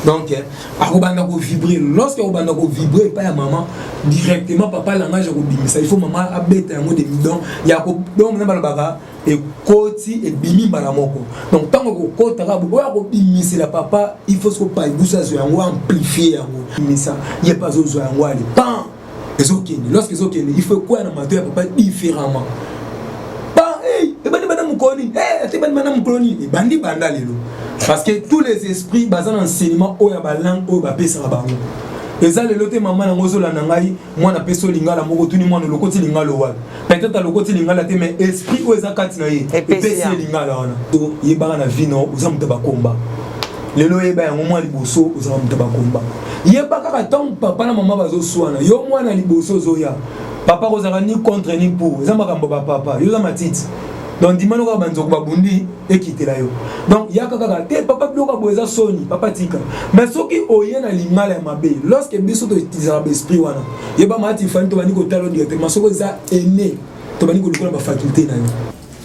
Donc akobanda kovibre. Lorsque akobanda kovibre epai ya mama directement, papa langage akobimisa, il faut mama abeta yango de donc ya donc na balobaka ekoti ebimi mbala moko. Donc ntango ekokotaka oyo akobimisela papa, il faut soko paibusu azwa yango, amplifie yango, bimisa ye mpe azozwa yango, ale pan ezokende. Lorsque ezokende, il faut ekwya na mato ya papa différemment. Pan ebandi banda mokolo nini? Ate ebandi banda mokolo nini? Ebandi banda lelo, parce que tous les esprits baza na enseignement oyo ya balangue oyo bapesaka bango. Eza lelo te. Mama nango ozolanda ngai, mwana apesi lingala moko, otuni mwana olokoti lingala wapi? Peut-être alokoti lingala te, mais esprit oyo eza kati na ye epesi ye lingala wana. Yebaka na vie no oza moto ya bakomba. Lelo oyeba yango, mwa liboso ozala moto ya bakomba. Yeba kaka ntango papa na mama bazoswana, yo mwana liboso ozoya, papa kozalaka ni contre ni pour, eza makambo bapapa, yo oza matiti. Donc ndimano kaka banzoko babundi ekitela yo. Donc yaka kaka te, papa, biloko boye eza soni, papa tika. Mais soki oye na lingala ya mabe, lorsque biso toutilisaka baesprit wana, yeba maati fani tobandi kotala directement. Soki eza aîné, tobandi kolukola bafaculté na yo,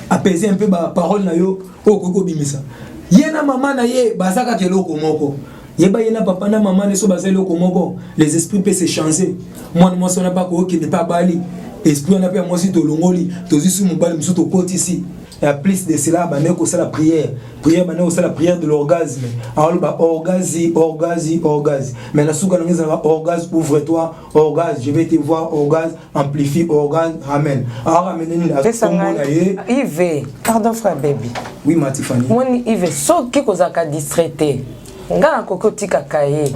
apaiser un peu baparole na yo oyo okoki kobimisa. Ye na mama na ye baza kaka eloko moko. Yeba ye na papa na mama ne so baza eloko moko, les esprits mpe s'échanger. Mwana mwasi wana mpe akokende mpe abali, esprit wana mpe ya mwasi tolongoli, tozwi su mobali mosusu tokotisi. Ya plus de cela, bandeki kosala prière, prière, bandeki kosala prière de l'orgasme. Aoloba orgasme, orgasme, orgasme, mais na suka nango ezalaka orgasme ouvre toi, orgasme je vais te voir, orgasme amplifie, orgasme ramène. Aramene nini? Akombo na ye. Ive, pardon, frère baby. Oui, Matifani. Moni Ive, soki kozalaka distrait te, nga nakoki otikaka ye.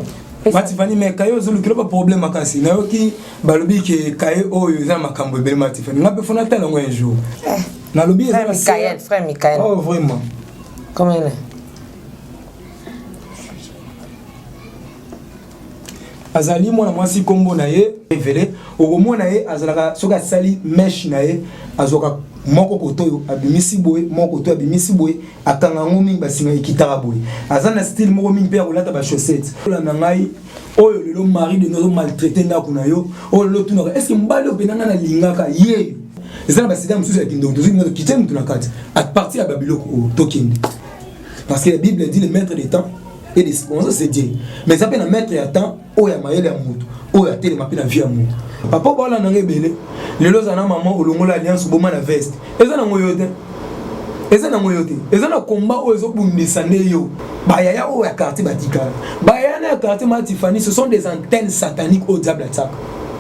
Matifani, mais kaye ozolukela baproblème makasi. Nayoki balobi ke kaye oyo eza na makambo ebele. Matifani, nga mpe fona tala yango un jour. Nalobi eza Michael, frère Michael. Oh, vraiment. Comment il est? Azali mwana mwasi, nkombo na ye Evele. Okomona ye azalaka, soki asali mèche na ye, azwaka moko koto oyo abimisi boye, moko koto oyo abimisi boye, akanga yango mingi, basinga ekitaka boye. Aza na style moko mingi mpe ya kolata bachaussette. Olanda ngai, oyo lelo mari de nozo maltraite ndako na yo, oyo lelo otunaka est ce que mobali oyo mpena ngai nalingaka ye. Eza na basida mosusu ya kindoki, tozolinga tokitie motu na kati à partir ya babiloko oyo tokende, parce que la Bible dit: le maître des temps et des circonstances, c'est Dieu. Mais eza mpe na maître ya temps oyo ya mayele ya motu oyo atelema mpe na vie ya motu. Papa, bolanda nga ebele. Lelo oza na mama, olongola alliance, oboma na veste. Eza nango yo te, eza nango yo te, eza na komba oyo ezobundisa nde yo. Bayaya oyo ya quartier batikala, bayaya na ya quartier Matifani, ce sont des antennes sataniques oyo diable atiaka.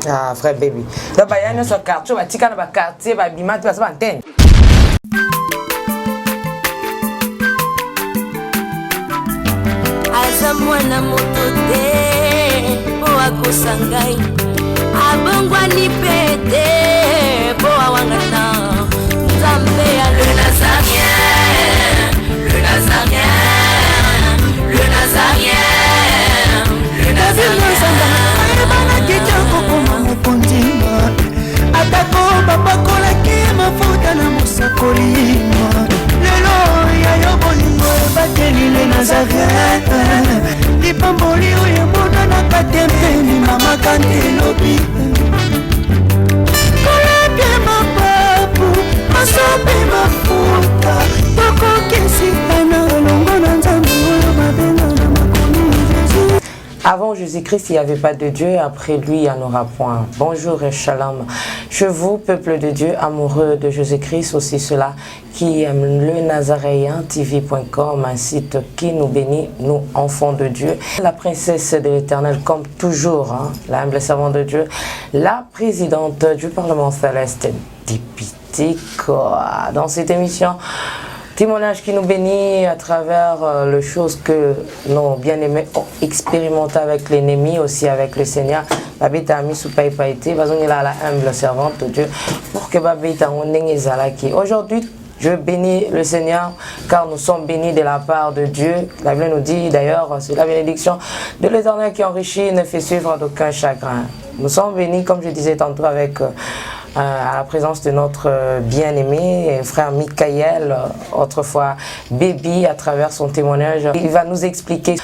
Ah, frère baby, donc baya nyonso ya quartier batika na baquartier babima te, baza baantenne. Aza mwana moto te mpo akosa ngai, abongwani mpe te mpo awangana Nzambe ya le Nazarien, le Nazarien, le Nazarien, le Nazarien. Ayebanaki te kokoma mokonzi, atako bapakolaki mafuta na mosakoli. Lelo ya yo bolingo ebateli le Nazaret, lipamboli oyo emonanaka te mpe limamaka nde elobi kolapie mapapu masopi mafuta tokokisitana elongo na Nzambe oyo babenga na makomi Jésus. Avant Jésus-Christ, il n'y avait pas de Dieu. Après lui, il n'y en aura point. Bonjour et shalom. Je vous, peuple de Dieu, amoureux de Jésus-Christ, aussi ceux-là qui aiment le Nazaréen TV.com, un site qui nous bénit, nous, enfants de Dieu. La princesse de l'Éternel, comme toujours, hein, la humble servante de Dieu, la présidente du Parlement céleste, députée. Dans cette émission, témoignage qui nous bénit à travers les choses que nos bien-aimés ont expérimenté avec l'ennemi, aussi avec le Seigneur. Babeta misu pai pai te, bazongela la humble servante de Dieu pour que babeta ndenge ezalaki. Aujourd'hui, je bénis le Seigneur car nous sommes bénis de la part de Dieu. La Bible nous dit d'ailleurs, c'est la bénédiction de l'Éternel qui enrichit, ne fait suivre d'aucun chagrin. Nous sommes bénis, comme je disais tantôt, avec à la présence de notre bien-aimé, frère Michael, autrefois Baby, à travers son témoignage. Il va nous expliquer.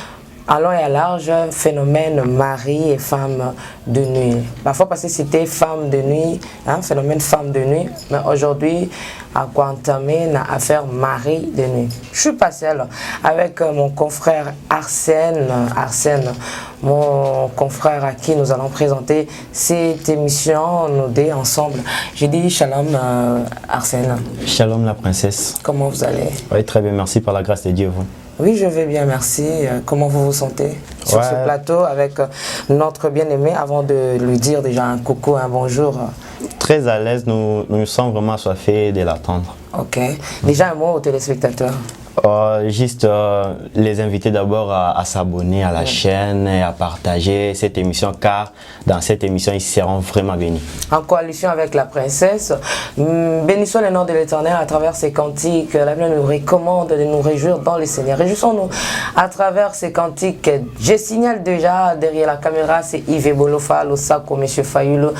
En long et à large, phénomène mari et femme de nuit. Parfois parce que c'était femme de nuit, hein, phénomène femme de nuit, mais aujourd'hui, à quoi entamer une affaire mari de nuit. Je suis pas seule avec mon confrère Arsène, Arsène, mon confrère à qui nous allons présenter cette émission, nous deux ensemble. J'ai dit shalom Arsène. Shalom la princesse. Comment vous allez? Oui, très bien, merci par la grâce de Dieu. Vous. Oui, je vais bien, merci. Comment vous vous sentez sur ce plateau avec notre bien-aimé avant de lui dire déjà un coucou, un bonjour? Très à l'aise, nous nous sommes vraiment assoiffés de l'attendre. Ok. Déjà un mot aux téléspectateurs. Juste les inviter d'abord à s'abonner à la chaîne et à partager cette émission car dans cette émission ils seront vraiment bénis. En coalition avec la princesse, bénissons le nom de l'Éternel à travers ces cantiques. La Bible nous recommande de nous réjouir dans le Seigneur. Réjouissons-nous à travers ces cantiques. Je signale déjà derrière la caméra, c'est Yves Bolofa, Losako, Monsieur Fayoulou.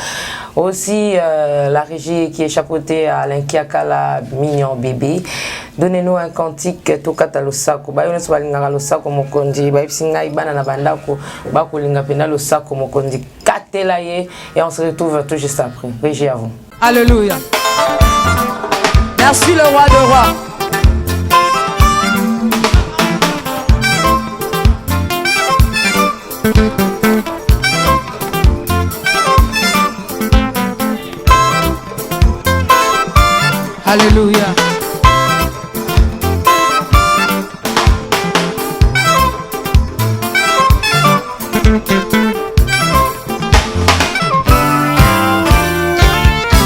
Aussi la régie qui est chapeautée à Alain Kiakala, Mignon Bébé. Donnez-nous un cantique tokata losako bayo nyonso balingaka losako mokonzi bayebisi ngai bana na bandako bakolinga mpenza losako mokonzi katela ye et on se retrouve tout juste après. Régie à vous. Alléluia. Merci le roi de rois. Alléluia.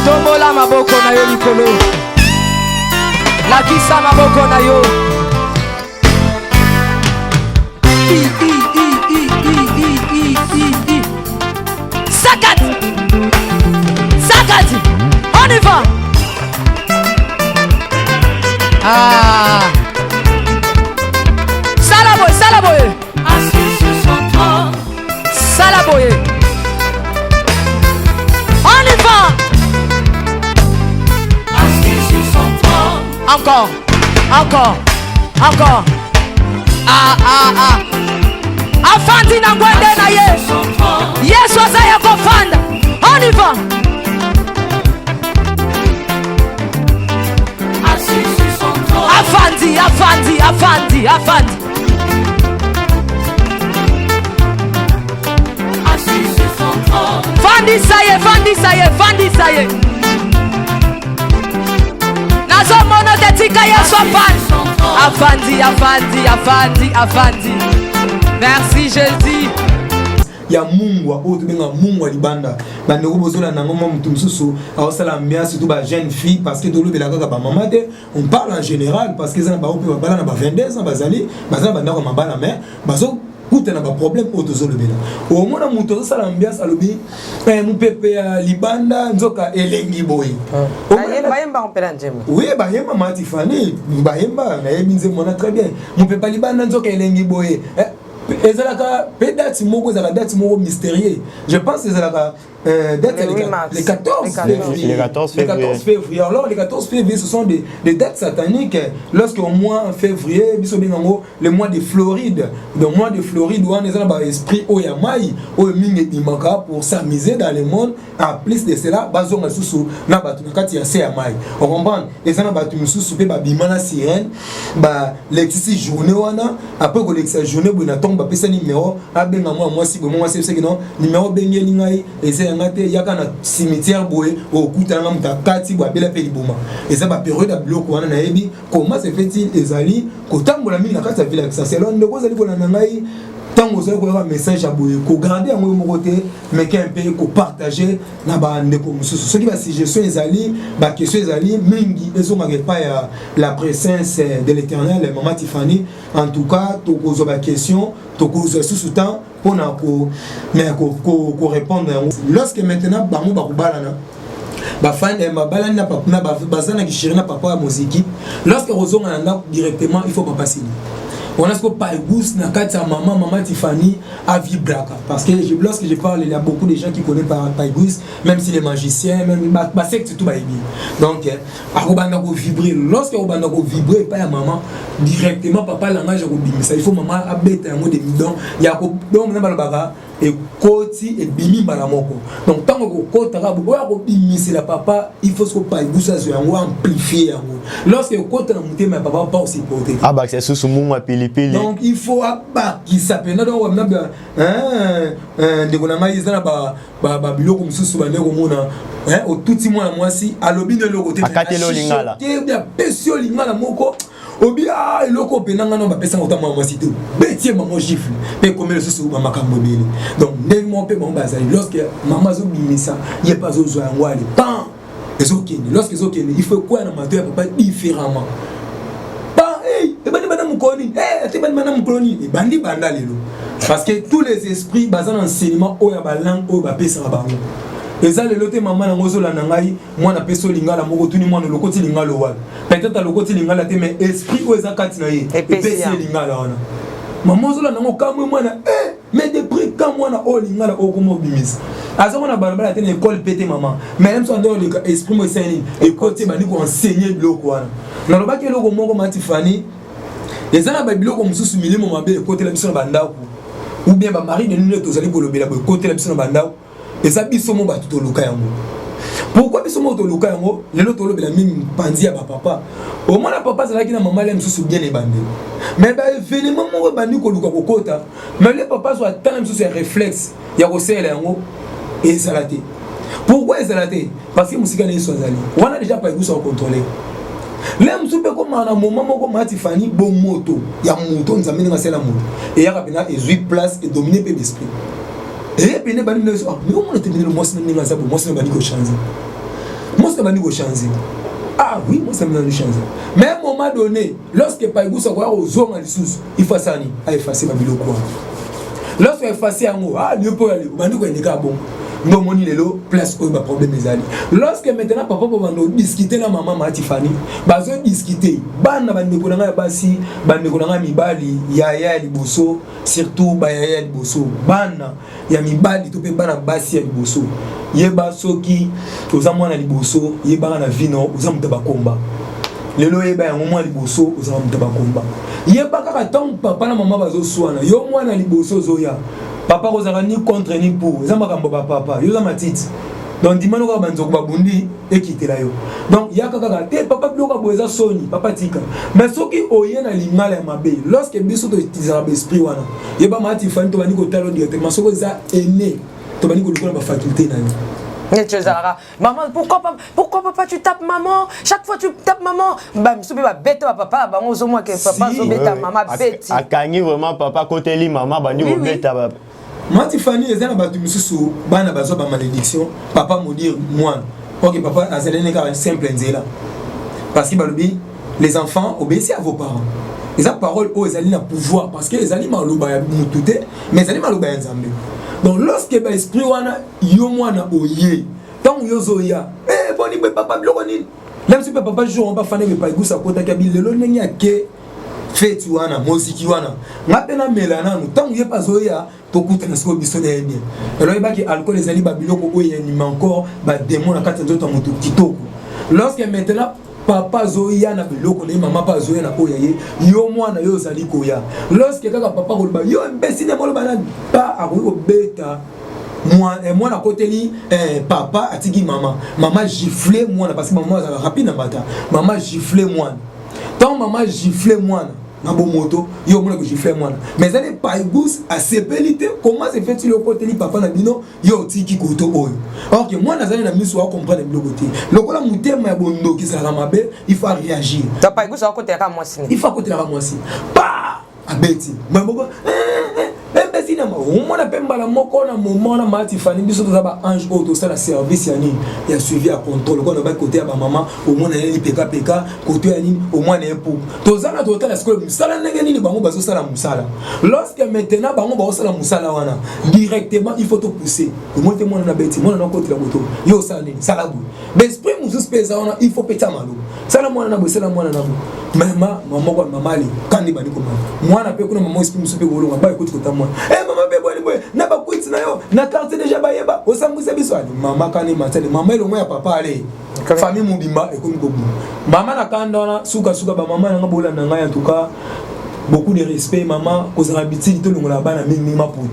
Tombola maboko na yo likolo, lakisa maboko na yo. I, i, i, i, i, i, i, i, i. Sakati sakati, on y va. Ah, sala boye, sala boye. Assis sur son trône, sala boye, on y va. Assis sur son trône, Encore, encore, encore. Ah ah ah, afandi na ngwende na ye. Son trône, Yesu aza ya kofanda, on y va. Assis sur son trône, Afandi, afandi, afandi, afandi. Assis sur son trône, Fandisa ye, fandisa ye, fandisa ye. Nazomona te, tika Yesu afandi, afandi, afandi, afandi, afandi. Merci Jésus. Ya mungwa oyo tobenga mungwa libanda, bandeko bozolanda yango, mwa motu mosusu aosala ambiance, surtout bajeune fille, parce que tolobela kaka bamama te, on parle en général, parce que eza na bao mpe babala na ba 22 ans, bazali baza na bandako ya mabala, mais bazokutana baproblème oyo tozolobela. Omona moto azosala ambiance, alobi mopepe ya libanda nzoka elengi boye. Bayemba mpela nzembo. Oui, bayemba Matifani, bayemba, nayebi nzembo wana très bien. Mopepe ya libanda nzoka elengi boye. Ezalaka mpe date moko, ezalaka date moko mystérieux, je pense ezalaka date Le 8 mars. Le 14 Le 14. février. Le 14 Le 14 février. Alors, le 14 février, ce sont des dates sataniques. Lorsque au mois en février, biso bengango, le mois de Floride. Donc, mois de Floride, où on est dans l'esprit oyo ya mai, oyo mingi ebimaka pour s'amuser dans le monde. En plus de cela, bazonga susu na bato na kati ya se ya mai. On comprend? Eza na bato misusu pe babima na sirène, ba lekisi journée wana, après kolekisa journée boye na ntongo bapesa numéro, abenga mwa mwasi boye, mwa mwasi ebisaki non, numéro obengeli ngai eza yanga te, yaka na cimetière boye okutana moto akati boye abela mpe liboma. Eza bapériode ya biloko wana. Nayebi comment se fait-il ezali kotambola mingi na kati ya ville ya Kisasa. Alors ndeko ozali kolanda ngai, ntango ozali koyoka message ya boye, kogarder yango yo moko te, meke mpe kopartager na bandeko mosusu. Soki basuggestion ezali, baquestion ezali mingi, ezongaka epai ya la présence de l'Éternel, mama Tiffany. En tout cas tokozwa baquestion, tokozwa lisusu temps mpona korépondre yango. Lorsque maintenant bango bakobalana, bafani babalani na baza na kishiri na papa ya moziki, lorsque kozonga na ndako directement, il faut papa sili. Wana siko Paigous na kati ya mama, mama Tiffany avibraka, parce que je, lorsque je parle, il y a beaucoup de gens qui connaissent Paigous, même si les magiciens, même basecte tout bayebi. Donc akobanda kovibrer. Lorsque akobanda kovibrer epai ya mama, directement papa langage akobimisa, il faut mama abeta yango de donc ya donc na balobaka ekoti ebimi mbala moko. Donc ntango ekokotaka, oyo akobimisela papa, il faut siko Paigous azwa yango, amplifie yango. Lorsque ekota na motema ya papa, papa osupporte. Abakisa susu mungu ya pilipili. Donc il faut abakisa mpena. Donc ndeko na ngai, eza na babiloko mosusu bande komona, otuti mwana mwasi, alobi no eloko te. Akateli yo lingala. Te, apesi yo lingala moko, obi a eloko mpena ngai no bapesanga ota mwana mwasi te, beti ye mama gifle mpe ekomi lisusu bamakambo ebele. Donc ndenge moko mpe bango bazali, lorsque mama azobimisa, ye mpe azozwa yango, ale pan ezokende. Lorsque ezokende, il faut ekwya na mato ya papa différemment. Pa ebandi banda mokolo nini? Ate ebandi banda mokolo nini? Ebandi banda lelo, parce que tous les esprits baza na enseignement oyo ya balangue oyo bapesaka bango. Eza lelo te. Mama nango ozolanda ngai, mwana apesi yo lingala moko, otuni mwana: "Olokoti lingala wapi?" Peut-être alokoti lingala te, mais esprit oyo eza kati na ye epesi ye lingala wana. Mama ozolanda yango, kamwe mwana, mais depuis quand mwana oyo lingala oyo koma obimisa? Aza mwana balabala te, na ekole mpe te, mama, mais ye moso ande oleka, esprit mo esali nini? Ekoti, ebandi koenseigner biloko wana. Nalobaki eloko moko, mati Fani, eza na babiloko mosusu, milimo mabe ekotela biso na bandako, ou bien bamari de nini tozali kolobela boye, ekotela biso na bandako. Eza biso mo bato toluka yango. Pourquoi biso moko toluka yango? Lelo tolobela mingi mpanzi ya bapapa. Omona papa azalaki na mama le mosusu bien ebandeli, mais baévénement moko ebandi koluka kokota, mais le papa azwa ata na mosusu ya réflexe ya kosalela yango, ezala te. Pourquoi ezala te? Parce que mosika na Yesu azali wana déjà, paikusa kocontrôler le mosusu mpe komaka na moment moko. Mati Fani, bomoto ya moto, Nzambe ndenge asala moto, eyaka mpena ezwi place, edomine mpe l'esprit, eye pene bandi nde. Mais omona te ndenge mwasi na ndenge aza bo, mwasi na bandi kochange, mwasi na bandi kochange. Ah oui, mwasi na bandi kochange, mais à un moment donné, lorsque Paigusa akoya kozonga lisusu, il faut asala nini? Aefface babiloko wana. Lorsque aefface yango, ah, lio mpo obandi koyendeka bongo nde omoni lelo place oyo baproblème ezali. Lorsque maintenant papa po bando discute na mama, Mati Fani, bazodiscute bana, bandeko na ngai ya basi, bandeko na ngai ya mibali, yaya ya liboso, surtout bayaya ya liboso, bana ya mibali to mpe bana basi ya liboso, yeba soki oza mwana liboso, yebaka na vino oza moto ya bakomba. Lelo oyeba yango, mwana liboso ozala moto ya bakomba. Yeba kaka ntango papa na mama bazoswana, yo mwana liboso ozoya, papa kozalaka ni contre ni pour, eza makambo ya bapapa, yo oza matiti. Donc ndimano kaka banzoko babundi ekitela yo. Donc yaka kaka te, papa, biloko boye eza soni, papa tika. Mais soki oye na lingala ya mabe, lorsque biso toutilisaka baesprit wana, yeba Mati Fani, tobandi kotala directement soki eza aîné, tobandi kolukola bafaculté na yo. Neti ezalaka maman: "Pourquoi papa, pourquoi papa tu tapes maman? Chaque fois tu tapes maman." Bamisu mpe babeta bapapa na bango, ozomona ke papa azobeta mama, beti. Akangi vraiment papa, akoteli mama, bandi kobeta. Mati Fani, eza na bato mosusu, bana bazwa bamalédiction, papa maudire mwana. Ok, papa azali ne kaka simple nzela, parce que balobi: "Les enfants, obéissez à vos parents." Eza parole oyo ezali na pouvoir, parce que ezali maloba ya motu te, mais ezali maloba ya Nzambe. Donc lorsque baesprit wana, yo mwana oye, ntango yo ozoya, boni boye papa, biloko nini? La mosu mpe papa jour bafanda epai gusa akotaki abi lelo ndenge ake feti wana, moziki wana, nga mpe namela nanu. Ntango ye mpe azoya, tokutana sikoyo biso na ye bien. Alors oyebaki alcool ezali babiloko oyo enima encore badémon na kati ya nzoto ya moto kitoko. Lorsque maintenant papa azoya na biloko na ye, mama mpe azoya na oyo ya ye, yo mwana yo ozali koya, lorsque kaka papa koloba: "Yo imbécile," moloba na pa akoki kobeta mwana, akoteli papa, atiki mama, mama gifle mwana, parce que mama azalaka rapide na mbata. Mama gifle mwana. Ntango mama gifle mwana na bomoto, yo omona kogifle mwana, mais ezali Paigus asepeli te. Comment se fait-il okoteli papa na bino, yo otiki koto oyo? Or que mwana azali na miso, acomprendre biloko te. Lokola motema ya bondoki ezalaka mabe, il faut réagir. Paigus akotelaka mwasi. Il faut akotelaka mwasi, pa abeti moko. Obeti na omona mpe mbala moko na moment na mati fani biso toza ba ange oyo tosala service ya nini ya suivi ya contrôle kona ba kote ya ba mama omona ye lipeka peka kote ya nini omwana ye puku toza na totala sikoyo mosala ndenge nini bango bazosala mosala lorsque maintenant bango baosala mosala wana directement il faut topousser omoni te mwana na beti mwana nakotela koto yo osala nini sala boye baesprit mosusu mpe eza wana il faut mpe tia maloba sala mwana na boye sala mwana na boye mama mama mama ale kandi bandi komama mwana mpe kuna mama esprit mosusu mpe kolonga ba ekoti kota mwana e eh, mama mpe boni boye na bakwiti na yo na quartier deja bayeba osambwisa biso ale mama kani matale mama elongo ya papa ale famille mobimba ekomi kobima mama na kanda wana sukasuka bamama nanga bolanda ngai en tout cas beaucoup de respect mama kozala bitili tolongola bana mingi maputa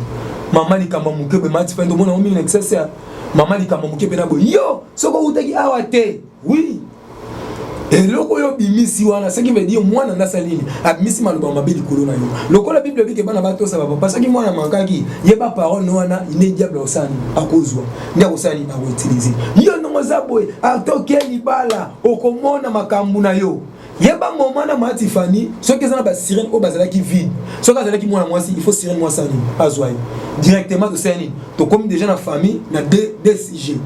mama likambo moke boye mati fai tomona yango mingi na kisasa mama likambo moke mpe na boye yo soki owutaki awa te oui eloko oyo obimisi wana ce qui veut dire mwana nde asali nini abimisi maloba mabe likolo na yo lokola bible ebike bana batosa bapapa soki mwana mankaki yeba parole no wana nde diable akosala nini akozwa nde akosala nini akoutilize yo ndongo oza boye ata oke libala okomona makambo na yo yeba moma na ma Tiffany soki eza na ba sirène oyo bazalaki vide soki azalaki mwana mwasi il faut sirène mwasi ani azwa ye directement tosala nini tokomi déjà na famille na deux, deux sujets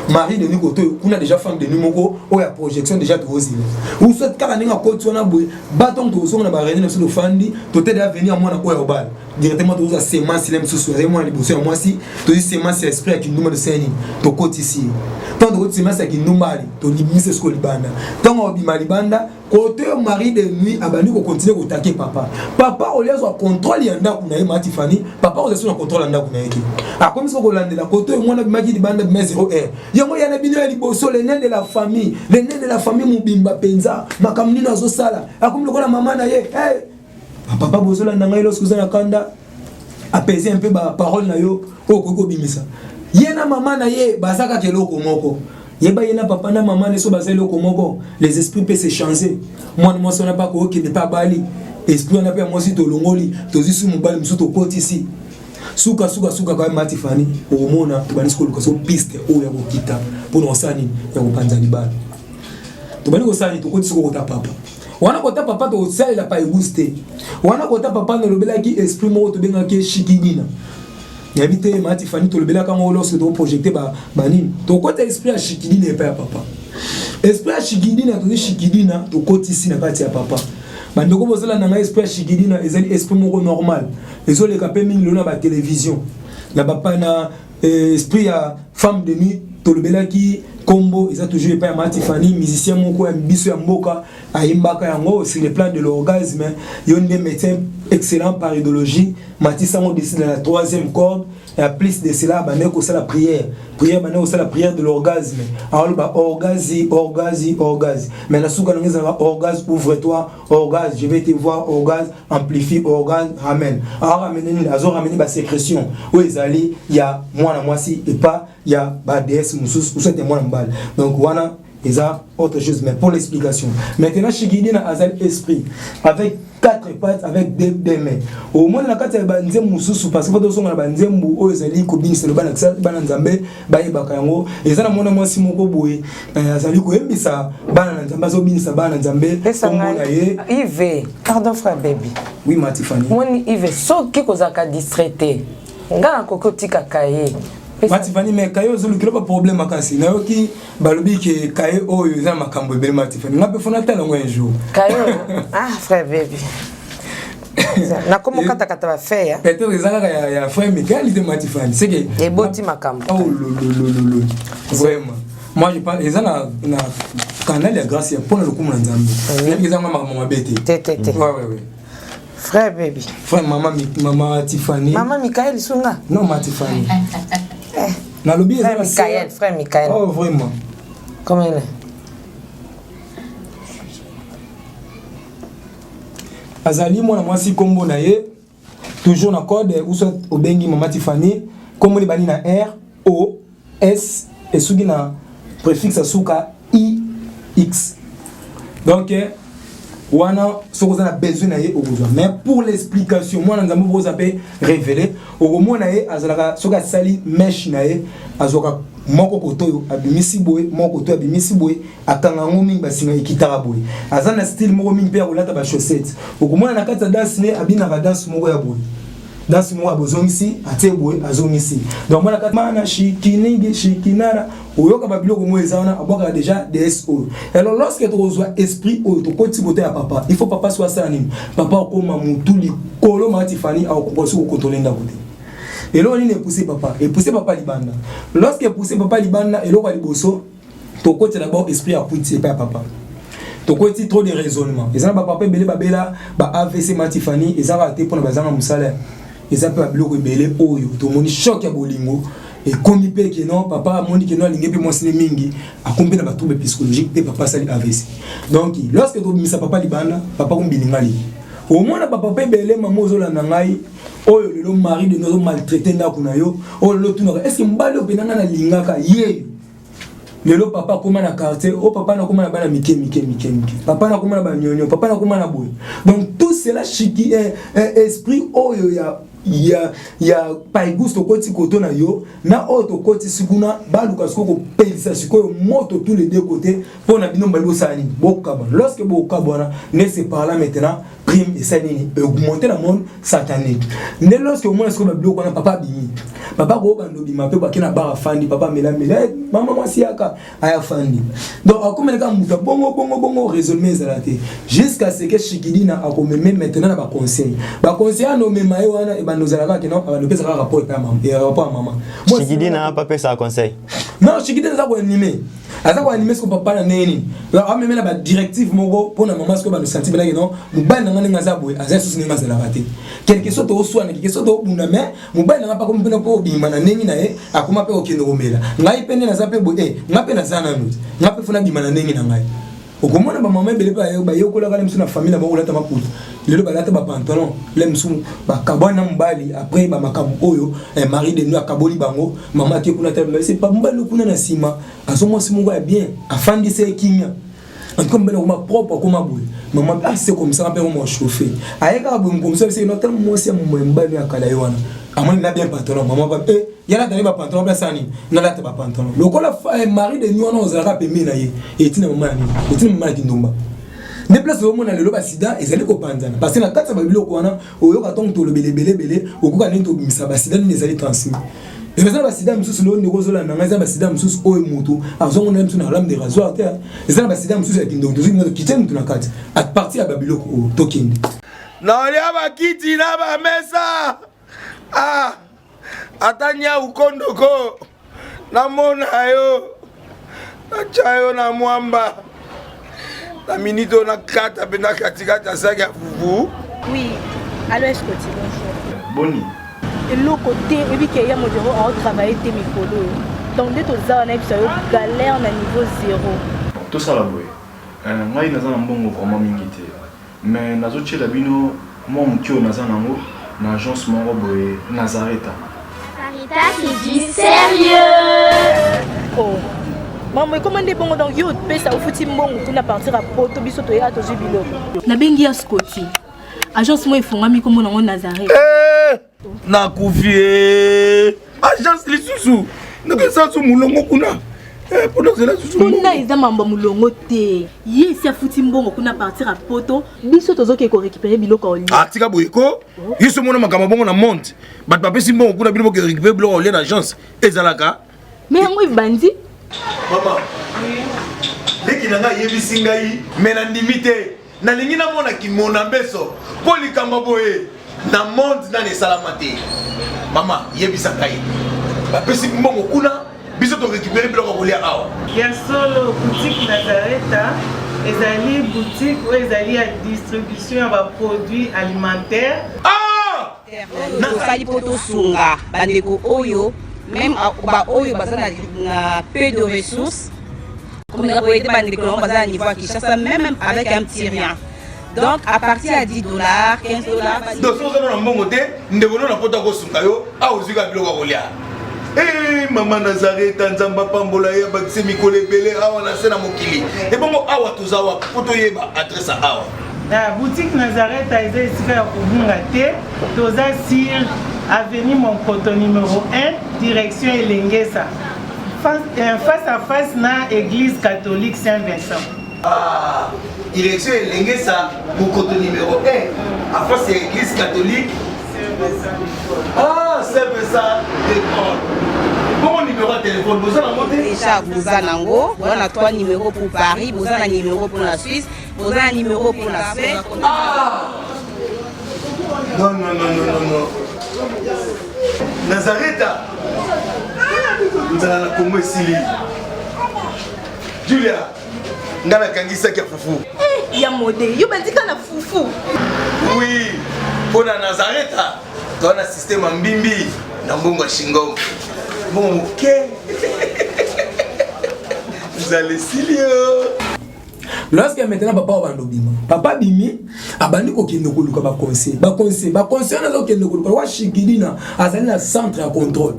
marie de nuit koto kuna déjà femme de nuit moko oyo ya projection déjà tokozela ou soit kaka ndenge akoti wana boye batongo tokozonga na bareunion na biso tofandi totede avenir ya mwana oyo ya obala directement tokozwa semence ile mosusu azali mwana liboso ya mwasi tozwi semence ya esprit ya kindumba tosala nini tokotisi ye ntango tokoti semence ya kindumba ale tolibimisa sikoyo libanda ntango abima libanda kote oyo mari de nuit abandi kokontinue kotake papa papa olie azwa contrôle ya ndako na ye ma tifani papa ozali so na contrôle ya ndako na ye te akomi soko kolandela kote oyo mwana abimaki libanda bima 0 heure yango ya na bino ya liboso le nain de la famille le nain de la famille mobimba mpenza makambo nini azosala akomi lokola mama na ye hey! Papa bozolanda ngai lorsque oza na kanda apaiser un peu ba parole na yo oyo okoki kobimisa ye na mama na ye baza kaka eloko moko yeba ye na papa na mama ne so baza eloko moko les esprits mpe s'échanger mwana mwasi wana mpe akokende mpe abali esprit wana mpe ya mwasi tolongoli tozwi su mobali mosusu tokotisi suka suka suka kaka mati fani okomona tobandisi koluka so piste oyo ya kokita mpo na kosala nini ya kopanza libala tobandi kosala nini tokotisi kokota papa wana kota papa tokosalela paebus te wana kota papa nalobelaki esprit moko tobengaki shikidina nayebi te mati fani tolobelaka yango lorsque toprojecte banini tokota esprit ya shikidina epai ya papa esprit ya shikidina tozi shikidina tokotisi na kati ya papa bandeko bozala na ngai esprit ya shikidina ezali esprit moko normal ezoleka mpe mingi lelo na batelevizio na bapana eh, esprit ya femme de nuit tolobelaki kombo eza toujours epai ya mati fani musicien moko ya biso ya mboka ayembaka yango sur le plan de l'orgasme yo nde médecin excellent par idéologie matisa yango décide na la troisième corde ya plus de cela abandaki kosala prière prière abandaki kosala prière de l'orgasme aoloba orgazi orgazi orgazi mais na suka nango ezalaka orgasme ouvre toi orgasme je vais te voir orgasme amplifie organe ramène aramene nini azo ramene ba sécrétion oyo ezali ya mwana mwasi epa ya ba déesse mosusu ou soit ya mwana mobali donc wana eza autre chose mais pour l'explication maintenant shikidina azali esprit avec quatre pattes avec deux, deux mains omoni na kati ya banzembo mosusu parce que po tozonga na banzembo oyo ezali kobinisa loba bana nzambe bayebaka yango eza na mwana mwasi moko boye eh, azali koyembisa bana na nzambe azobinisa bana na nzambe kombo na ye ive pardon frère baby oui matifani moni ive soki kozalaka distrait te nga nakoki otikaka ye matifani mais kaye ozolukela baproblème makasi nayoki balobi ke kaye oyo eza na makambo ebele matifani nga mpe fona tala yango un jour kaye oyo ah frère baby nakomi okatakata bafeya peut-être eza kaka ya frère mikael te matifani seke eboti makambo oh lololololo vraiment moi je pense eza na, na canal ya grâce ya mpona lokumu na nzambe nayebi eza ngo makambo mabe te te te te ouais, ouais, ouais. frère baby frère mama mama Tiffany mama Michael sunga non ma Tiffany eh. nalobi frère Michael frère Michael oh vraiment comment il est azali mwana mwasi nkombo na ye toujours na code ou soit obengi mama Tiffany nkombo libandi na R O S esuki na préfixe ya suka I X donc eh, wana soki oza na besoin na ye okozwa mais pour l'explication mwana nzambe okoza mpe révélé okomona ye azalaka soki asali mèche na ye azwaka moko koto oyo abimisi boye moko koto oyo abimisi boye akanga yango mingi basinga ekitaka boye aza na style moko mingi mpe ya kolata bachaussette okomona na kati ya danse ne abinaka danse moko ya boye Danse moko abozongisi atie boye azongisi. Donc mwana kati mana shikinigi shikinara oyoka ba biloko moko eza wana abwakaka déjà DS oyo. Alors lorsque tokozwa esprit oyo tokoti kote ya papa, il faut papa soit asala nini? Papa okoma mutu likolo mama Tiffany akokoka soki kokontrole ndako te. Eloko nini epousse papa? Epousse papa libanda. Lorsque epousse papa libanda, eloko ya liboso tokoti d'abord esprit ya kwiti epai ya papa. Tokoti trop de raisonnement. Eza na bapapa ebele babela ba AVC ma Tiffany, eza kaka te mpona bazanga mosala, eza mpe babiloko ebele oyo tomoni choc ya bolingo ekomi mpe ke non, papa amoni ke non, alingi mpe mwasi ne mingi, akomi mpe na batrouble psychologique mpe papa asali AVC. Donc lorsque tobimisa papa libanda, papa kombilinga lingi omona bapapa ebele. Mama ozolanda ngai oyo lelo mari de ozo maltraite ndako na yo, oyo lelo otunaka est ce que mobali oyo mpenza ngai nalingaka ye. Lelo papa akoma na quartier oyo, papa nakoma na bana mike mike mike mike, papa nakoma na banyonyo, papa nakoma na boye. Donc tout cela shiki esprit oyo ya paigus tokoti koto na yo na oyo tokotisi kuna, baluka sikoyo kopelisa sikoyo moto tous les deux côtés mpo na bino mbali bosala nini? Bokabwana. Lorsque bokabwana nde c'est par là maintenant prime esali nini? Augmenter na monde satanique. Nde lorsque omona sikoyo babiloko wana, papa abimi, papa koobanda obima mpe bake na bar, afandi, papa amelamela, mama mwasi yaka aya fandi. Donc akomelaka moto bongo bongo bongo, raisonnement ezala te jusqu'à ce que shikidina akomeme maintenant na baconseil. Baconseil ana omema ye wana, ebanda ozalaka ke non, abanda opesaka rapport epai ya rapport ya mama. Shikidina apapesaka conseil? Non, shikidina aza koanime, aza koanime siko papa na ndenge nini, ameme na badirective moko mpona mama. Sikoyo bando santi benaki non, mobali na nga ndenge aza boye, aza lisusu ndenge azalaka te. Quelque soit tooswana, quelque soit toobunda, mais mobali na nga mpe akomi mpena mpo obima na ndenge na ye, akoma mpe kokende komela. Ngai mpe nde naza mpe boye, ngai mpe naza nanu te, ngai mpe fona bima na ndenge na ngai. Okomona bamama ebele mpe bayekolaka le mosusu na famille na bango kolata maputa, lelo balata bapantalon. Le mosusu bakabwani na mobali après bamakambo oyo, mari de nuit akaboli bango, mama ake kuna, tala pa mobali kuna na nsima azo mwasi moko ya bien, afandisi ye kimia. En tout cas mobali akoma propre, akoma boye, mama ah c'est comme ça mpe akoma chauffe, aye kaka boye mokomisa biso no, tala mwasi ya mobali ya kala ye wana amoni na bien pantalon. Mama ba eh yala tali bapantalon mpe asala nini? Nalata bapantalon lokola mari de nuit wana ozalaka pembeni na ye, etina mama ya nini? Etina mama ya kindumba. Nde place omona lelo basida ezali kopanzana, parce que na kati ya babiloko wana oyoka ntongo tolobela ebelebele, okoka nini tobimisa basida nini ezali transmis. Eza na basida mosusu lelo, ndeko ozolanda ngai, eza basida mosusu oyo motu azongo na mosusu na lame de rasoir te. Eza na basida mosusu ya kindoki, tozwi tokitie motu na kati à partir ya babiloko oyo tokende. Naolia bakiti na bamesa, ah, ata nyau kondoko namona yo, natya yo na mwamba na minute oyo nakata mpe na katikati ya saki ya fufu. Oui, allo Escoti, bonjour. Boni? Eloko te, oyebi ke ya modero aotravaille te mikolo oyo. Donc nde toza wana, yebisa yo galère na niveau zéro. Tosala boye, ngai naza na mbongo vraiment mingi te, mais nazotiela bino mwa moke oyo naza nango na agence moko boye, Nazareta. Nazareta, c'est du sérieux. Oh. Mambo ekoma nde bongo, donc yo opesa ofuti mbongo kuna partir ya poto, biso toya tozwi biloko. Nabengi ya Scoti. Agence moko efungwami, kombo nango Nazareth. Eh, nakufi e agence lisusu ndenge su molongo kuna. Eh, mpona ozela susu. Kuna eza mambo ya molongo te, ye esi afuti mbongo kuna partir ya poto, biso tozoke korécupérer biloko ya olia. Ah, tika boye ko, yo so mona makambo bongo na monde, bato bapesi mbongo kuna, bino boke récupérer biloko ya olia na agence ezalaka? Mais yango ebandi. Mama leki na ngai ayebisi ngai, me nandimi te, nalingi namona kimona mbeso mpo likambo boye na monde nani esalama te. Mama, yebisa ngai, bapesi mbongo kuna, biso torécupere biloko ya kolia awa? Ya solo, boutique Nazareta ezali boutique oyo ezali ya distribution ya baproduit alimentaire. Ah! Tosali mpo tosunga bandeko oyo, même baoyo baza na peu de ressources, komeka koaider bandeko nango baza na niveau ya Kinshasa, même avec un petit rien, donc à partir ya 10 $, 15 $. Donc soki oza na mbongo te, ndeko no na poto akosunga yo awa, ozwi kaka biloko ya kolia. Eh, mama Nazareta, Nzambe apambola ye, abakise mikolo ebele awa na se na mokili. Ebongo awa toza wapi mpo toyeba adresse ya awa? Na boutique Nazareta eza esika ya kobunga te, toza sur avenue Monkoto numéro 1, direction Elengesa, face à face na église catholique Saint-Vincent. Ah, direction Elengesa, Mokoto numéro 1, en face ya église catholique. Ah, Saint Vincent de Paul. Bongo numéro ya téléphone boza nango te? Déjà boza nango, boza na 3 numéros pour Paris, boza na numéro pour la Suisse, boza na numéro pour la Spain. Ah! Non, non, non, non, non, non. Nazareta. Nzala na Congo esili. Julia, nga nakangisaki ya fufu. Eh, ya mode, yo bandika na fufu. Oui, mpo na Nazareta, toza na système ya mbimbi na mbongo ya shingom. Mbongo moke. Nzala esili yo. Lorsque maintenant papa obanda obima, papa abimi, abandi kokende koluka ba conseil, ba conseil, ba conseil wana azokende koluka wa shikidina azali na centre ya contrôle.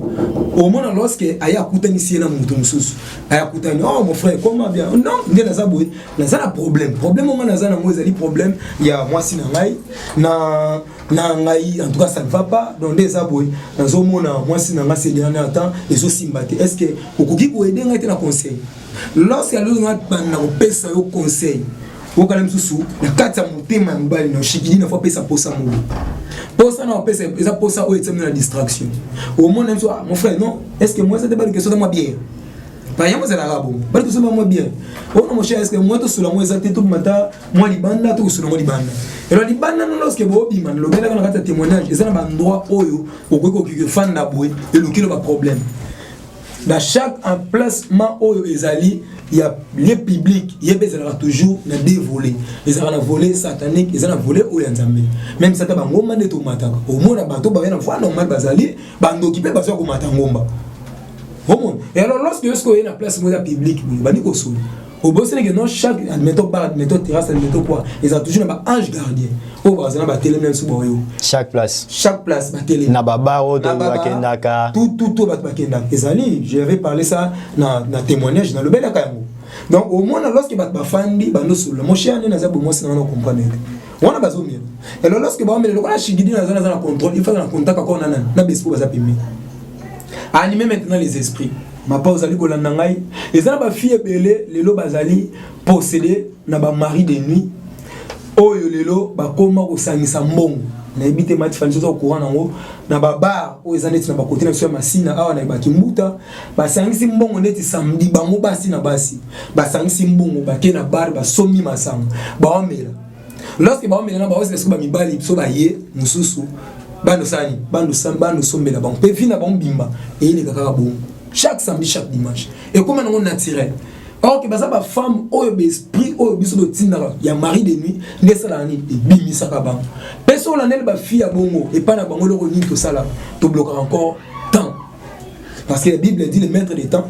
Omona lorsque aye akutanisi ye na moto mosusu, aye akutani, oh mon frère, comment bien? Non, nde naza boye, naza na problème. Problème oyo naza nango ezali problème ya mwasi na ngai na na ngai, en tout cas ça ne va pas. Donc nde eza boye, nazomona mwasi na ngai ces derniers temps ezosimba te. Est-ce que okoki koaider ngai te na conseil? Lorsque alobi nga banda kopesa yo conseil, okala mosusu na kati ya motema ya mobali na oshikili na fo apesa posa moko posa na opesa eza posa oyo etiami na distraction. Omona biso, ah, mon frère, non, est ce que moi eza te baluka esota mwa bière ba yango ezalaka bongo, baluka esota mwa bière ona mon cher, est ce que moi tosula ngo eza te, tobimata mwa libanda, tokosula ngo libanda elo libanda no. Lorsque boobima, nalobelaka na kati ya témoignage, eza na baendroit oyo okoki koki kofanda boye, elukilo baproblème na chaque emplacement oyo ezali ya lieu public. Ye mpe ezalaka toujours na deux volets, ezalaka na volet satanique, eza na volet oyo ya Nzambe. Même sata bangomba nde tomataka, omona bato baya na voie normale, bazali bandoki mpe bazwa komata ngomba, omona. Et alors lorsque yo soki oye na place moko eza publique boye, bandi kosola, obosani ke non, chaque, admettons bar, admettons terrasse, admettons quoi, eza toujours na ba ange gardien oyo bazala batelemi na biso baoyo. Chaque place. Chaque place batelemi. Na babar oyo bakendaka. Tout, tout, tout bato bakendaka ezali. J'avais parlé ça na témoignage, nalobelaka yango. Donc omona lorsque bato bafandi, bandosolola, mon cher, nde naza bomwasi na nga na comprendre te wana bazomela. Alors lorsque baomela, lokola shigidi naza na contrôle, il faut na contact encore na nani, na baesprit baza pembeni, animer maintenant les esprits. Mapa ozali kolanda ngai, eza na bafille ebele lelo bazali possédé na bamari de nuit oyo lelo bakóma kosangisa mbongo. Nayebi te mati fani soza courant nango na babar oyo eza neti na bakote na biso ya Masina awa na Bakimbuta, basangisi mbongo neti samedi, bango basi na basi basangisi mbongo, bake na bar, basombi masanga, baomela. Lorsque baomela na baosela, soki bamibali biso baye mosusu, bandosani bandosombela bango mpe vi na bango bimba eyeleka kaka bongo chaque samedi, chaque dimanche, ekóma nango naturel. Or ke baza bafemme oyo baesprit oyo biso totindaka ya mari de nuit nde esalaka nini? Ebimisaka bango. Mpe so olandeli bafille ya bongo epai na bango, eloko nini tosalaka? Toblokaka encore temps, parce que la Bible dit: le maître de temps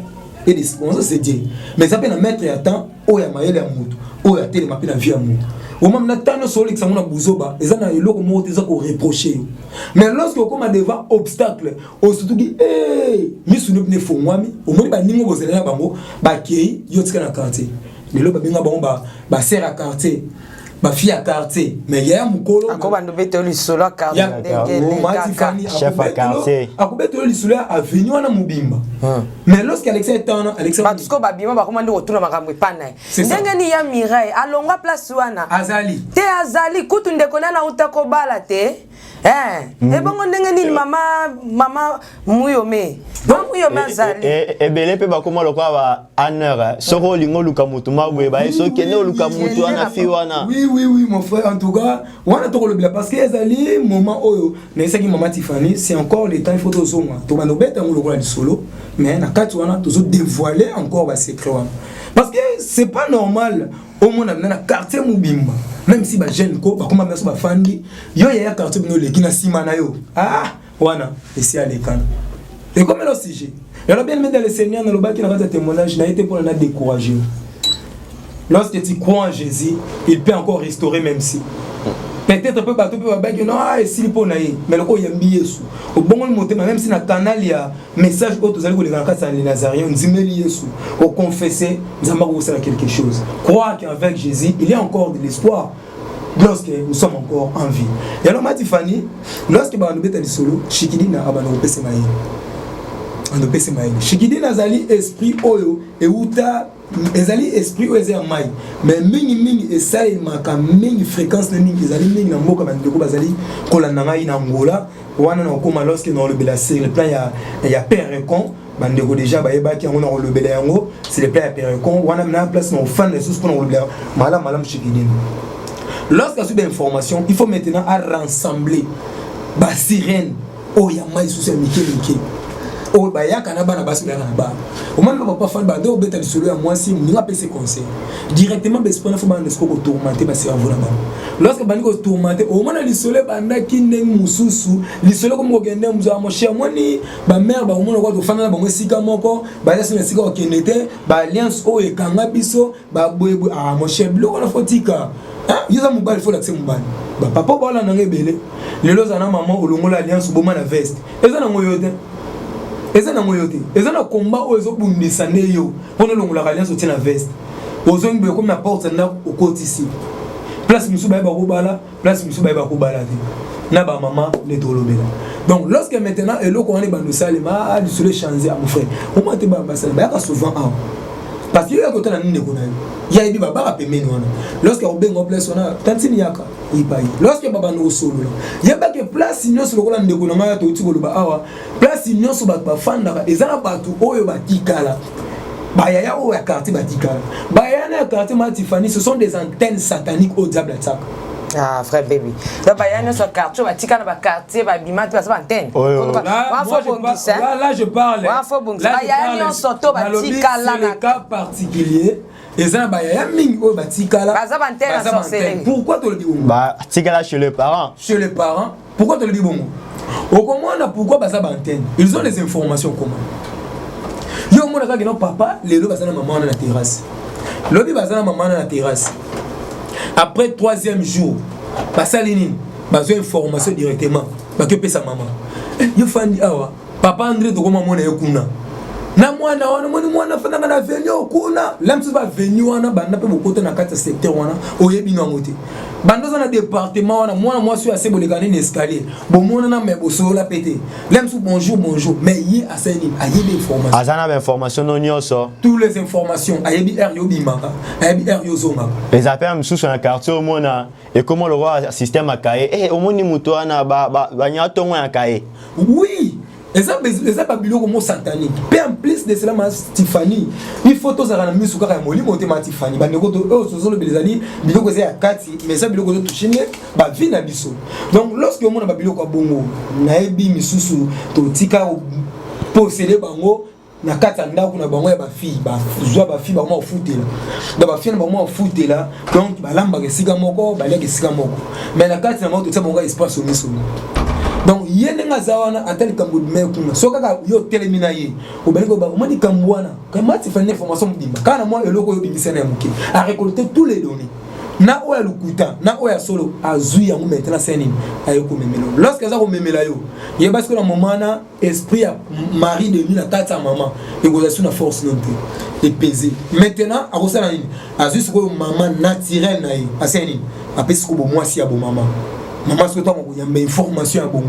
et de circonstances, c'est Dieu. Mais eza mpe na maître ya temps oyo ya mayele ya moto oyo atelema mpe na vie ya moto. Omami na ntango nyonso olekisa yango na buzoba, eza na eloko moko te eza koreproche yo. Mais lorsque okóma devant obstacle, osutuki, misu no mpene efongwami, omoni baninga bozali na bango bakei, yo tika na quartier. Lelo babenga bango basere ya quartier, bafille ya quartier, mais yaya mokolo akobanda obetelo lisolo ya quartier. Chef ya quartier. Akobetelo lisolo ya avenue wana mobimba. Mais lorsque Alexia eta wana, Alexia Bato sikoyo babima, bakoma nde kotuna makambo epa na ye. C'est ça. Ndenge nini ya Mireille alongwa place wana? Azali te, azali kutu ndeko nani auta kobala te. Eh, ebongo ndenge nini mama Muyome, mama Muyome azali? Ebele mpe bakóma lokola ba honneur. Soki olingi oluka motu ma boye, baye soki okende oluka motu wana, fi wana. Oui, mon frère, en tout cas wana tokolobela, parce que ezali moment oyo nayesaki mama Tiffany, c'est encore le temps, il faut tozonga, tobanda obeta yango lokola lisolo. Mais na kati wana tozodévoiler encore basecret wana, parce que c'est pas normal omona bina na quartier mobimba, même si bajeune ko bakoma biso bafandi, yo yaya quartier bino oleki na nsima na yo. Ah, wana esi alekana, ekomela sujet. Alors, bien aimé dans le Seigneur, nalobaki na kati ya témoignage na ye te mpona na décourager yo. Lorsque tu crois en Jésus, il peut encore restaurer, même si peut-être mpe bato mpe babaki no, ah, esili mpo na ye. Mais loko oyambi Yesu, obongoli motema, même si na canal ya message oyo tozali koleka na kati ya les Nazaréens, ondimeli Yesu, oconfesse, Nzambe akokosala quelque chose. Croire qu'avec Jésus il y a encore de l'espoir lorsque nous sommes encore en vie. Et alors, Mati Fani, lorsque bando beta lisolo, shikidina abanda kopesa mayele. Andopesi mayele. Shikidini azali esprit oyo euta, ezali esprit oyo eza ya mai, mais mingimingi esalemaka mingi, fréquence na mingi ezali mingi na mboka. Bandeko bazali kolanda ngai na Angola wana, na kokóma lorsque na kolobela sur le plan ya Père Recon, bandeko déjà bayebaki yango, na kolobela yango sur le plan ya Père Recon wana na place na kofanda lisusu mpona kolobela malamu malamu Shikidini. Lorsque azwi bainformation, il faut maintenant à rassembler basirène oyo ya mai lisusu ya mike mike oyo bayaka na bana basi, bayaka na bana. Omoni ba papa fani bande obeta lisolo ya mwasi, moninga apesi conseil directement, baesprit na fo bana esiko kotourmente bacerveau na bango. Lorsque bandi kotourmente, omona lisolo ebandaki ndenge mosusu, lisolo ekomi kokende mozwa. Mon cher, omoni bamare bakomona kwa tofanda na bango esika moko, baza so na esika kokende te, baalliance oyo ekanga biso baboyeboye. Ah mon cher, biloko wana fotika. Yo oza mobali, fo olakise mobali. Bapapa baolanda ngo ebele. Lelo oza na mama, olongola alliance, oboma na veste, eza nango yo te, eza nango yo te, eza na komba oyo ezobundisa nde yo mpona olongolaka alliance, otie na veste, ozongi boye, komi na porte ya ndako, okotisi place mosusu, bayeba kobala place mosusu, bayeba kobala te na bamama nde tolobela. Donc lorsque maintenant eloko wana ebanda osalema, lisolo echange. Ah mon frère, omoi te, basala bayaka souvent awa parce que yo yaka otala nini ndeko na yo, yayebi babaka pembeni wana. Lorsque akobenga place wana, tantine yaka epai, lorsque babanda kosolola, yebake place nyonso lokola ndeko na ngai touti koloba awa, place nyonso bato bafandaka eza na bato oyo batikala, bayaya oyo ya quartier batikala, bayaya na ya quartier ma Tiffany, ce sont des antennes sataniques oyo diable atiaka. Ah, frère baby, donc baya nyonso ya quartier batika na baquartier, babima te, baza baantenne. Là, je parle. Baya nyonso to batikala. Na cas particulier, eza na bayaya mingi oyo batikala. Baza baantenne ya sorcellerie. Pourquoi tolobi bongo? Batikala chez les parents. Chez les parents. Pourquoi tolobi bongo? Okomona pourquoi baza baantenne: ils ont les informations. Comment yo omona kaka no papa lelo baza na mama wana na terrasse, lobi baza na mama wana na terrasse, après troisième jour basali nini? Bazwa information directement, bakopesa mama. Yo fandi awa, papa André, tokoma mona ye kuna na mwana wana, omoni mwana afandaka na avenue kuna la mosusu, baavenue wana banda mpe bokota na kati ya secteur wana, oyebi nango te, banda oza na département wana, mwana mwasi oyo ase boleka nini escalier, bomonana me bosolola mpe te, la mosusu bonjour bonjour, mais ye asali nini? Ayebi information. Aza na bainformation no nyonso. Toutes les informations. Ayebi heure yo obimaka, ayebi heure yo ozongaka. Eza mpe mosusu na quartier, omona ekoma lokola système ya kaye. Eh, omoni moto wana banya ntongo ya kaye. Oui, eza babiloko mo satanique mpe. En plus de cela, ma Tiffany, il faut tozalaka na misu kaka ya molimo te. Ma Tiffany, bandeko, oyo tozolobela ezali biloko eza ya kati, mais eza biloko ezotouche nde bavie na biso. Donc lorsque omona babiloko ya bongo, nayebi misusu totika posele bango na kati ya ndako na bango ya bafille, bazwa bafille bango bafutela, donc bafille na bango bafutela, donc balambaka esika moko, baliaka esika moko, mais na kati na bango totia bango espace omisomi. Donc ye ndenge aza wana, ata likambo me kuna, so kaka yo otelemi na ye, obali koba omoni likambo wana kamati fani, information mobimba kaka na mwa eloko oyo obimisa na ya moke, arécolte tous les données, na oyo ya lokuta na oyo ya solo, azwi yango. Maintenant se nini aye komemela yo? Lorsque aza komemela yo, yeba sikoyo na moment wana esprit ya mari de nuit na kati ya mama ekozala su na force non te, epese. Maintenant akosala nini? Azwi sikoyo mama naturel na ye, asali nini? Apesi sikoyo bomwasi ya bomama. Mama sikoyo ntango koyamba information ya bongo,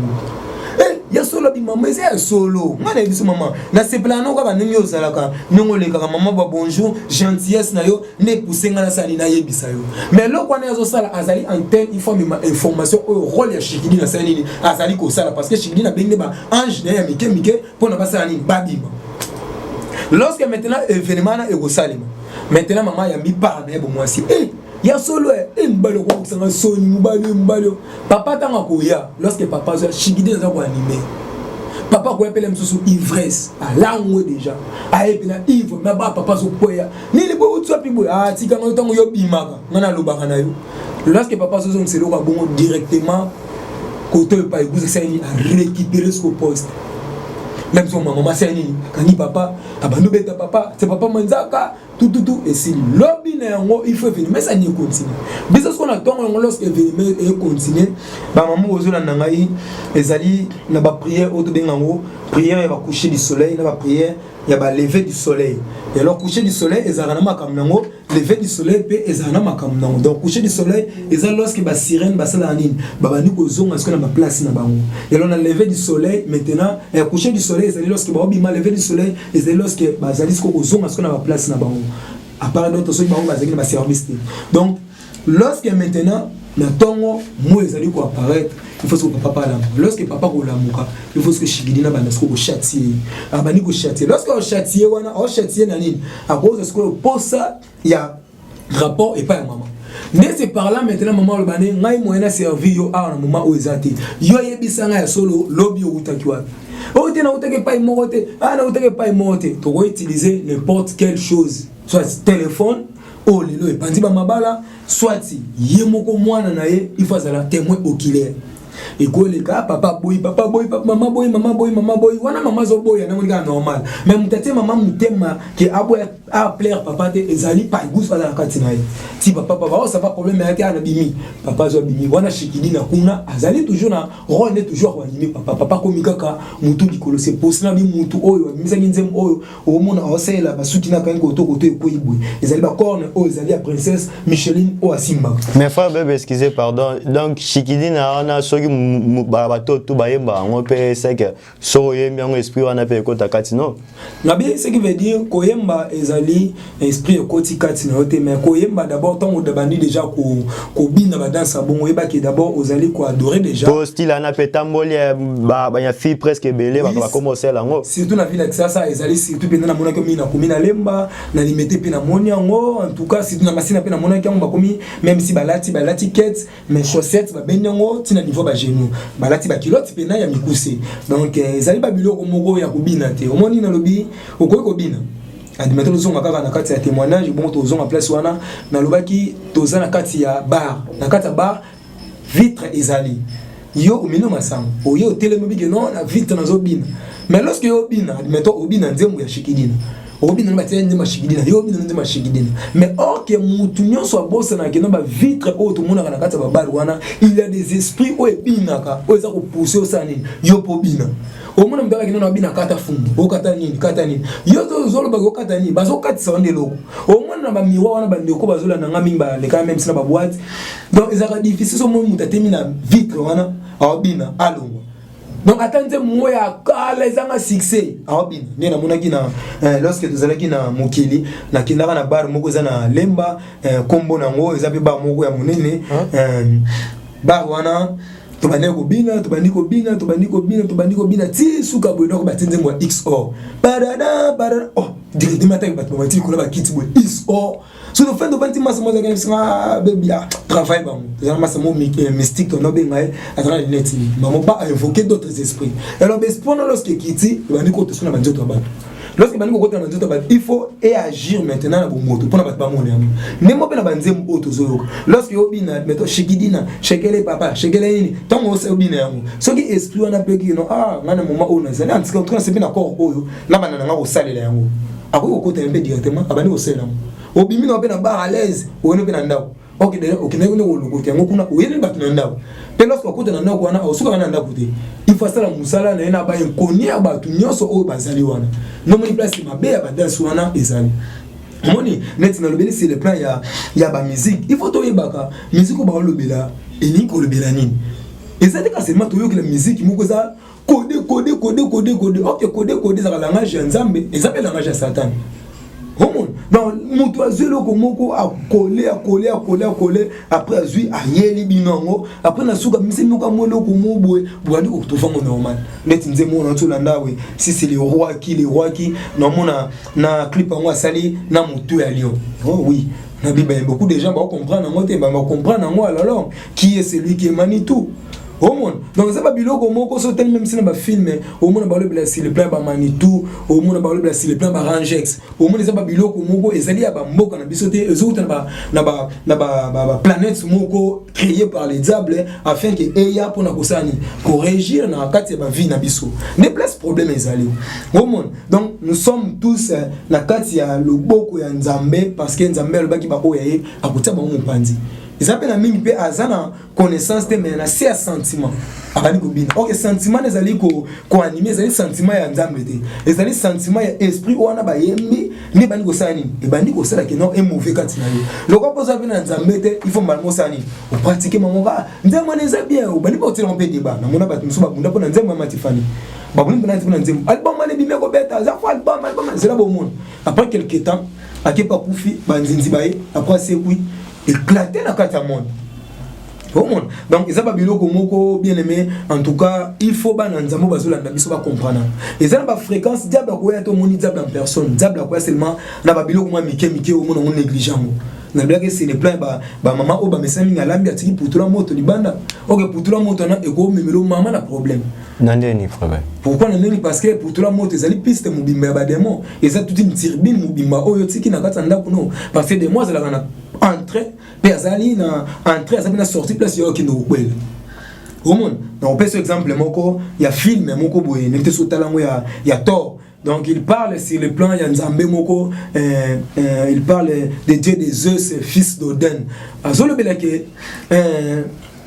ya solo bi mama eza ya solo, ngai nayebi so mama nasepelaka noko kaka ndenge ozalaka, ndenge olekaka mama, ba bonjour, gentillesse na yo nde epuse ngai nasala nini? Nayebisa yo. Mais eloko wana azosala, azali antenne, il faut amema information oyo. Rôle ya Shikidini asali nini? Azali kosala parce que Shikidini abengi nde ba ange na ye ya mike mike mpona basala nini? Babima. Lorsque maintenant événement wana ekosalema, maintenant mama ayambi part na ye bomwasi, eh, ya solo, e mobali okokisanga soni, mobali oyo, mobali oyo, papa ntango akoya, lorsque papa azwa Shikidini aza koanime, papa akoya pele mosusu ivresse, alangwe déjà, ayebi na ivre na ba papa azokweya nini boye, uti wapi boye, atikanga yo ntango yo bimaka, ngai nalobaka na yo. Lorsque papa azozongisa eloko ya bongo directement, kote oyo epai egusa, esali nini? Arécupéré siko poste. Même so mama asali nini? Akangi papa, abandi obeta papa, se papa manzaka tututu, esili. Lobi na yango il faut événement esani econtinue. Biso siko na ntongo yango, lorsque événement econtinue, bamama bozolanda ngai, ezali na baprière oyo tobenga yango Prière ya bacoucher du soleil na baprière ya balever du soleil. Et alors, coucher du soleil ezalaka na makambo nango, lever du soleil mpe ezalaka na makambo nango. Donc coucher du soleil eza lorsque basirène basalaka nini, babandi kozonga sikoyo na baplace na bango. Et alors na lever du soleil maintenant, eh, coucher du soleil ezali lorsque baobima, lever du soleil ezali lorsque bazali sikoyo kozonga sikoyo na baplace na bango, à part d'autres soki bango bazalaki na baservice te. Donc lorsque maintenant na ntongo moi ezali koapparaître, il faut soki papa alamuka. Lorsque papa kolamuka, il faut soki shigidi na banda sikoyo kochâtier, abandi kochâtier. Lorsque ochâtier wana, ochâtier na nini, akozwa sikoyo posa ya rapport epai ya mama. Nde c'est par là maintenant mama aloba ne ngai moyen na servir yo awa na moment oyo eza te. Yo oyebisa ngai ya solo, lobi owutaki wapi? Oyo te, nautaki epai moko te. Ah, nautaki epai moko te. Tokoutiliser n'importe quelle chose, soit téléphone oyo lelo epanzi bamabala, soit ye moko mwana na ye. Il faut azala témoin oculaire. Ekoleka papa boyi, papa boyi, papa, mama boyi, mama boyi, mama boyi wana, mama azoboya nango kaka normal, mais moto atie mama motema ke aboya aplaire papa te, ezali paigusu aza na kati na ye ti papa, papa oyo ça va, problème ya te, ana bimi, papa azwa bimi wana. Shikidi na kuna azali toujours na rôle nde toujours akoanime papa. Papa akomi kaka motu likolo. C'est possible na bi mutu oyo abimisaki nzembo oyo, omona aosalela basuki na kangi koto koto ekoyi boye, ezali bacorne oyo ezali ya princesse Micheline oyo asimbaka. Mais frère Bebe, excusez, pardon, donc shikidi na wana, soki bato tu bayemba yango mpe, seke soki oyembi yango, esprit wana mpe ekota kati no? Nabi, ce qui veut dire koyemba ezali esprit ekoti kati na yo te, mais koyemba d'abord, ntango obandi déjà kobina badanse ya bongo, oyebaki d'abord ozali koadorer déjà. Po style wana mpe etamboli banya fille presque ebele bato bakoma osala yango. Surtout na ville ya Kisasa ezali surtout mpenza. Namonaki mingi, nakomi na Lemba, na Limete mpe namoni yango. En tout cas, surtout na Masina mpe namonaki yango. Bakomi même si balati kete, mais chaussette babendi yango ntina niveau bagenou, balati baculotte mpena ya mikuse. Donc ezali babiloko moko ya kobina te. Omoni, nalobi okoki kobina. Admettre, tozonga kaka na kati ya témoignage. Bongo tozonga place wana, nalobaki toza na kati ya bar. Na kati ya bar, vitre ezali, yo omini masango, oye otelemi, obike non, na vitre nazobina. Mais lorsque yo obina, admettons obina nzembo ya shikidina, obina batia nzembo ya shikidina, yo obina nzembo ya shikidina, mais or ke mutu nyonso abosanaka no bavitre oyo tomonaka na kati ya babare wana, il y a des esprits oyo ebinaka, oyo eza kopousse osala nini, yo mpo obina. Omona moto akaki nano abina, kata fumbu, okata nini, kata nini, yo ozolobaka okata nini, bazokatisa wana eloko. Omona na bamiroir wana, bandeko bazolanda nga mingi, baleka même si na baboîte. Donc ezalaka difficile so omoni moto atemi na vitre wana aobina, alongwa. Donc ata nzembo moko ya kala ezanga succès, aobina. Nde namonaki na lorsque tozalaki na mokili, nakendaka na bar moko eza na Lemba, nkombo nango eza mpe bar moko ya monene. Bar wana, tobandaki kobina, tobandi kobina, tobandi kobina, tobandi kobina ti suka boye. Donc batie nzembo ya xor parada parada. Oh, directement ataki bato bamati likolo bakiti boye xor. So tofandi, tofandi, masa mo azalaki bisinga bebi, ah, travail bango ezala masa mo mystique, tondo obenga ye, azala na lunette nini, bango ba invoquer d'autres esprits. Alors baesprit wana, lorsque ekiti, ebandi kota so na banzoto ya bato. Lorsque bandi kokota na banzoto ya bato, il faut eagir maintenant na bomoto mpona bato bamona yango. Ndenge mpe na banzembo oyo tozoyoka, lorsque obina meto shikidina, shekele papa, shekele nini, ntango obina yango, soki esprit wana mpe kino, ah, ngai na moment oyo nazali antika nasepi na corps oyo, na banda nanga kosalela yango, akoki kokota mpe directement, abandi kosalela yango. Obimi na mpe na bar à l'aise, oyeni mpe na ndako, okendaki nde kolokota yango kuna, oyeli bato na ndako mpe. Lorsque okota na ndako wana, osukaka na ndako te, il faut asala mosala na ye na bainconnus ya bato nyonso oyo bazali wana. Nomoni place mabe ya badanse wana ezali. Omoni neti nalobeli sur le plan ya bamusique, il faut toyebaka musique oyo baolobela elingi kolobela nini. Eza te kaka seulement toyokela musique moko eza code code code code code. Ok, code code ezaka langage ya Nzambe, eza mpe langage ya Satan. Omona, donc moto azwi eloko moko, akole, akole, akole, akole, après azwi, ayeli bino yango, après na suka bimisi moko amwa eloko mo boye, bobandi kotovango normal. Neti nzembo oyo naotolanda we, si c'est le roi qui, le roi qui, naomona na clip yango asali na motu ya lion. Oh oui, na Bible, beaucoup de gens bakocomprendre yango te, bacomprendre yango à la longue. Qui est celui qui est Manitou? Omona, donc eza babiloko moko so otali même si na bafilm, omona balobela sur le plan bamanitou, omona balobela sur le plan barangex. Omona eza babiloko moko ezali ya bamboka na biso te, ezouta na baplanète moko créé par les diables, afin ke eya mpona kosala nini, korégir na kati ya bavie na biso. Nde place problème ezali. Omona, donc nous sommes tous na kati ya loboko ya Nzambe, parce que Nzambe alobaki baoyo ya ye akotia bango mopanzi. Eza mpe na mingi mpe aza na connaissance te, mais na se ya sentiment abandi kobina. Ok, sentiment ezali koanime, ezali sentiment ya Nzambe te, ezali sentiment ya esprit wana bayembi nde ebandi kosala nini, ebandi kosala ke non, emove kati na yo. Lokola mpo oza mpe na Nzambe te, il faut mbala mosala nini, opratike mango kaka nzembo wana eza bien. Obandi mpe otielanga mpe débat. Namona bato mosusu babunda mpo na nzembo ya Matifani, babundi mpena mpo na nzembo, album wana ebimi, ekobeta, eza fo album, album nzela bomona. Après quelque temps akepa akufi, banzinzi baye, après asekwi, éclaté na kati ya monde, omona. Donc eza babiloko moko, bien aimé, en tout cas il faut bana Nzambe bazolanda biso bacomprendre. Eza na bafréquence, diable akoya te. Omoni diable en personne, diable akoya seulement na babiloko mwa mike mike, omona ngo néglige yango. Nabilaki c'est le plan bamama oyo bamesana mingi, alambi, atiki putula moto libanda. Ok, putula moto wana ekomemela mama na problème. Na ndeni, frère? Pourquoi na ndeni? Parce que putula moto ezali piste mobimba ya badémon, eza toute une turbine mobimba oyo otiki na kati ya ndako. No, parce que démon azalaka na entrée mpe azali na entrée, azali na sortie, place yo okende kokwela. Omona, na kopesa exemple moko ya film moko boye, ndenge te so otala yango ya Thor. Donc il parle sur le plan ya Nzambe moko, il parle de Dieu de Zeus, fils d'Odin. Azolobela ke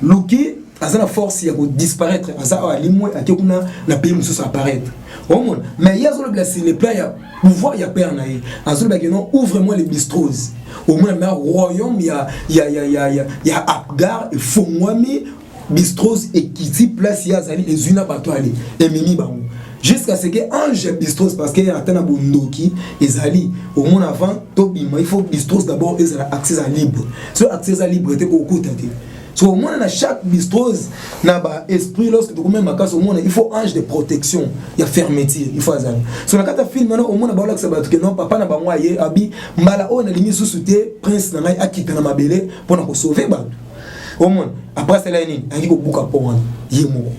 Loki aza na force ya kodisparaître, aza awa, alimwe, ake kuna na pays mosusu, apparaître, omona. Mais ye azolobela sur le plan ya pouvoir ya père na ye. Azolobela ke non, ouvre moi les bistros. Omona ma royaume ya Asgard efongwami, bistros ekiti place ye azali, ezwi na bato, ale ememi bango jusqu'à ce que ange ya bistros, parce que ata na bondoki ezali, omona, avant tobima, il faut bistros d'abord ezala accès eza libre. So accès eza libre te, kokuta te. So omona na chaque bistros na baesprit, lorsque tokomi makasi, omona il faut ange de protection ya fermeture, il faut azala. So na kati ya film wana, omona baolakisa bato ke non, papa na bango aye, abi mbala oyo nalingi susu te, prince na ngai akita na mabele mpona kosauve bato. Omona, après asala ye nini? Ayaki kobuka mpo wana ye moko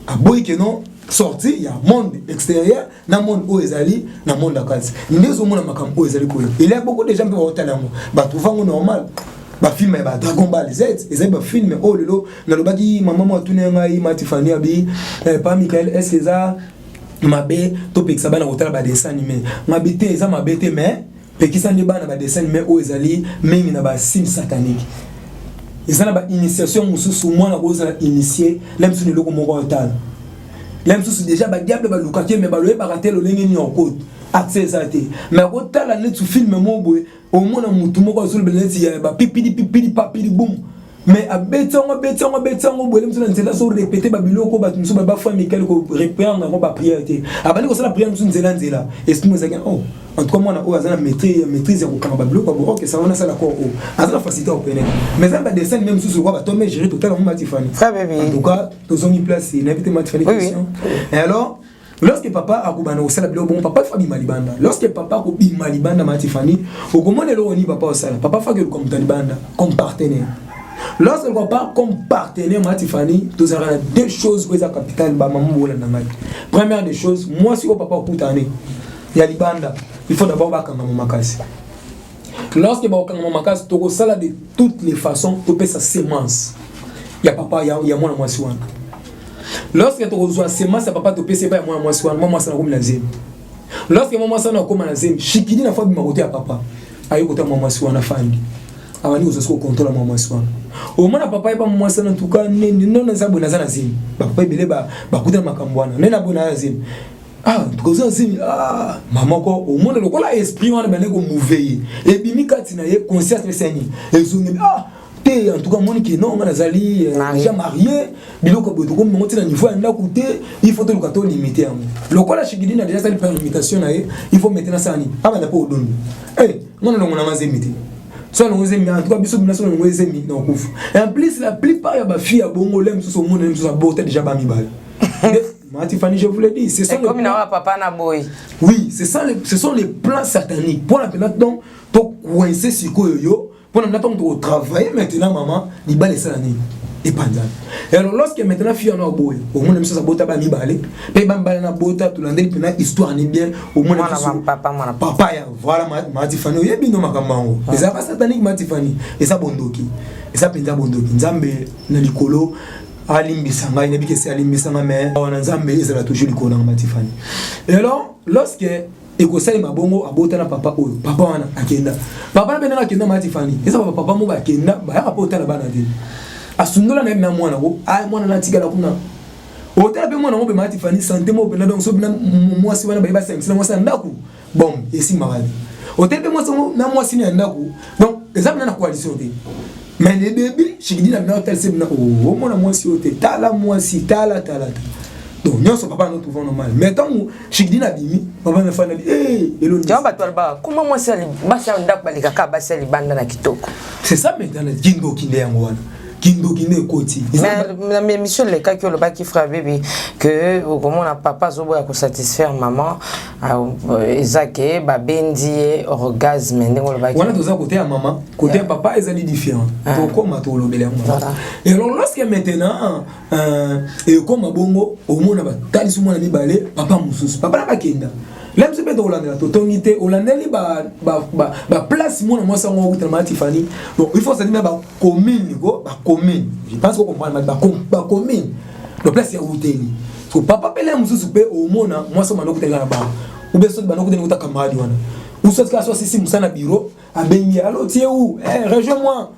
aboyi ke non, sortie ya monde extérieur na monde oyo ezali na monde ya kati. Nde ezomona makambo oyo ezali koya, il y a beaucoup déjà mpe baotala yango, batrouve yango normal. Bafilm ya baDragon Ball Z ezali bafilm oyo lelo nalobaki. Mama mo atuni ngai, Matifani, abi pa Michael, est ce que eza mabe topekisa bana kotala badessin animé? Mabe te, eza mabe te, mais pekisa nde bana badessin animé oyo ezali mingi na basigne satanique. Eza na bainitiation mosusu, mwana kozala initie la mosusu na eloko moko otala la mosusu. Déjà badiable balukaki, me baloyebaka te lolenge nini okota, accès eza te. Mais akotala neti film moko boye, omona motu moko azolobela neti ya bapipili pipili papili bum, mais abeti yango, abeti yango, abeti yango boye mosu na nzela, azo répéter babiloko. Bato mosusu bafrère Michael koreprendre yango baprière te, abandi kosala prière mosusu nzela nzela, esprit mo ezalaki. Oh, en tout cas mwana oyo aza na maîtrise ya kokanga babiloko ya boye. Ok, ça wana asala corps oyo aza na facilité ya kopénétrer, mais eza na badessin même mosusu lokwa batome gérer totala yango, Matifani. En tout cas tozongi place, nayebi te, Matifani, question. Et alors lorsque papa akobanda kosala biloko bongo, papa fa bima libanda. Lorsque papa akobima libanda, Matifani, okomona eloko nini papa osala? Papa faki oluka moto ya libanda comme partenaire. Lorsque papa comme partenaire, Matifani, tozalaka na deux choses oyo eza capital. Bamama bolanda ngai, première des choses, mwasi oyo papa okutane ya libanda, il faut d'abord bakangama makasi. Lorsque bakokangama makasi, tokosala de toutes les façons topesa semence ya papa ya mwana mwasi wana. Lorsque tokozwa semence ya papa, topesa epai ya mwana mwasi wana, mwa mwasi wana akomi na zemi. Lorsque mwa mwasi wana akóma na zemi, shikidi na fo abima kote ya papa, aye kote ya mwa mwasi wana, fandi, abandi kozwa siko contrôle ya mwa mwasi wana. Omona papa yeba mwa mwasi wana ntuka nini, nono eza boye, naza na zemi. Bapapa ebele bakutana makambo wana, nde na boye naza na zemi. Ah, tokoza zemi. Ah, mama ko omona lokola esprit wana bande komouve ye, ebimi kati na ye, conscience esani ezongi. Ah te, en tout cas moni ke non, nga nazali déjà marié, biloko boye tokomi bango ntina niveau ya ndako te, il faut toluka tolimite yango. Lokola shikidini déjà asali par limitation na ye, il faut maintenant asala nini? Abanda mpo odondo nga na longo nanga zemi te. So alongo ezemi, en tout cas biso bina so longo ezemi na okufa. Et en plus la plupart ya bafille ya bongo, le mosusu omona le mosusu abota déjà bamibale. Matifani, je vous l'ai dit, ce sont les plans... papa na boy. Oui, ce sont les plans sataniques. Pour la peine, donc, to coincer sikoyo yo, pour la peine de travailler maintenant, maman, libala esala nini? Epanzana. Et alors lorsque maintenant fille wana boye, omona miso abota ba mibale, pe ba mibale na bota, tolandeli mpena histoire ni bien, omona papa mwana. Papa ya, voilà, Matifani, oyebi no makambo yango. Ezalaka satanique, Matifani, eza bondoki. Eza mpenza bondoki. Nzambe na likolo alimbisa ngai, nayebi kesi alimbisa ngai, mais wana Nzambe ezala toujours likolo nanga, Matifani. Et alors lorsque Ekosalema bongo, abota na papa oyo, papa wana akenda, papa na mpe ndenge akenda, mati fani eza papa mo bakenda, bayaka mpe otala bana te, asundola na ye na mwana ko a mwana natikala kuna, otala mpe mwana ngo mpe mati fani sante moko mpena. Donc soki na mwasi wana baye basangisi na mwasi ya ndako, bon, esimbaka te. Otali mpe mwasi na mwasi ya ndako, donc eza mpena na coalition te. Mais le début, shikidi na bina otalisi bina, omona mwasi oyo te, tala mwasi, tala tala tala. Donc nyonso papa no trouve normal, mais ntango shikidi na bimi, papa na fana eloni yango. Bato balobaka kuma mwasi basi ya ndako balekaka basi ya libanda na kitoko. C'est ça maintenant, kindoki nde yango wana, kindoki nde ekoti. Na émission elekaki, olobaki, frère Bibi, que okomona papa azoboya kosatisfaire mama, eza ke babendi ye orgasme, ndenge olobaki. Wana toza côté ya mama, côté ya papa ezali différent, tokóma tolobela yango. Et alors lorsque maintenant ekóma bongo, omona batalisi mwana mibale, papa mosusu, papa na bakenda la biso mpe tokolandela, totongi te, olandeli baplace mwana mwasi yango okutana mama Tifani. Donc il faut sadi na bacommune ko bacommune, je pense kocomprendre bacommune, donc place ya uteli. So papa mpe le mosusu mpe omona mwasi oyo banda okutani na bango, ube soki banda okutani kuta camarade wana, ou soit kaka so asisi mosala na bureau, abengi: "Allo, tie où? Eh, rejoins moi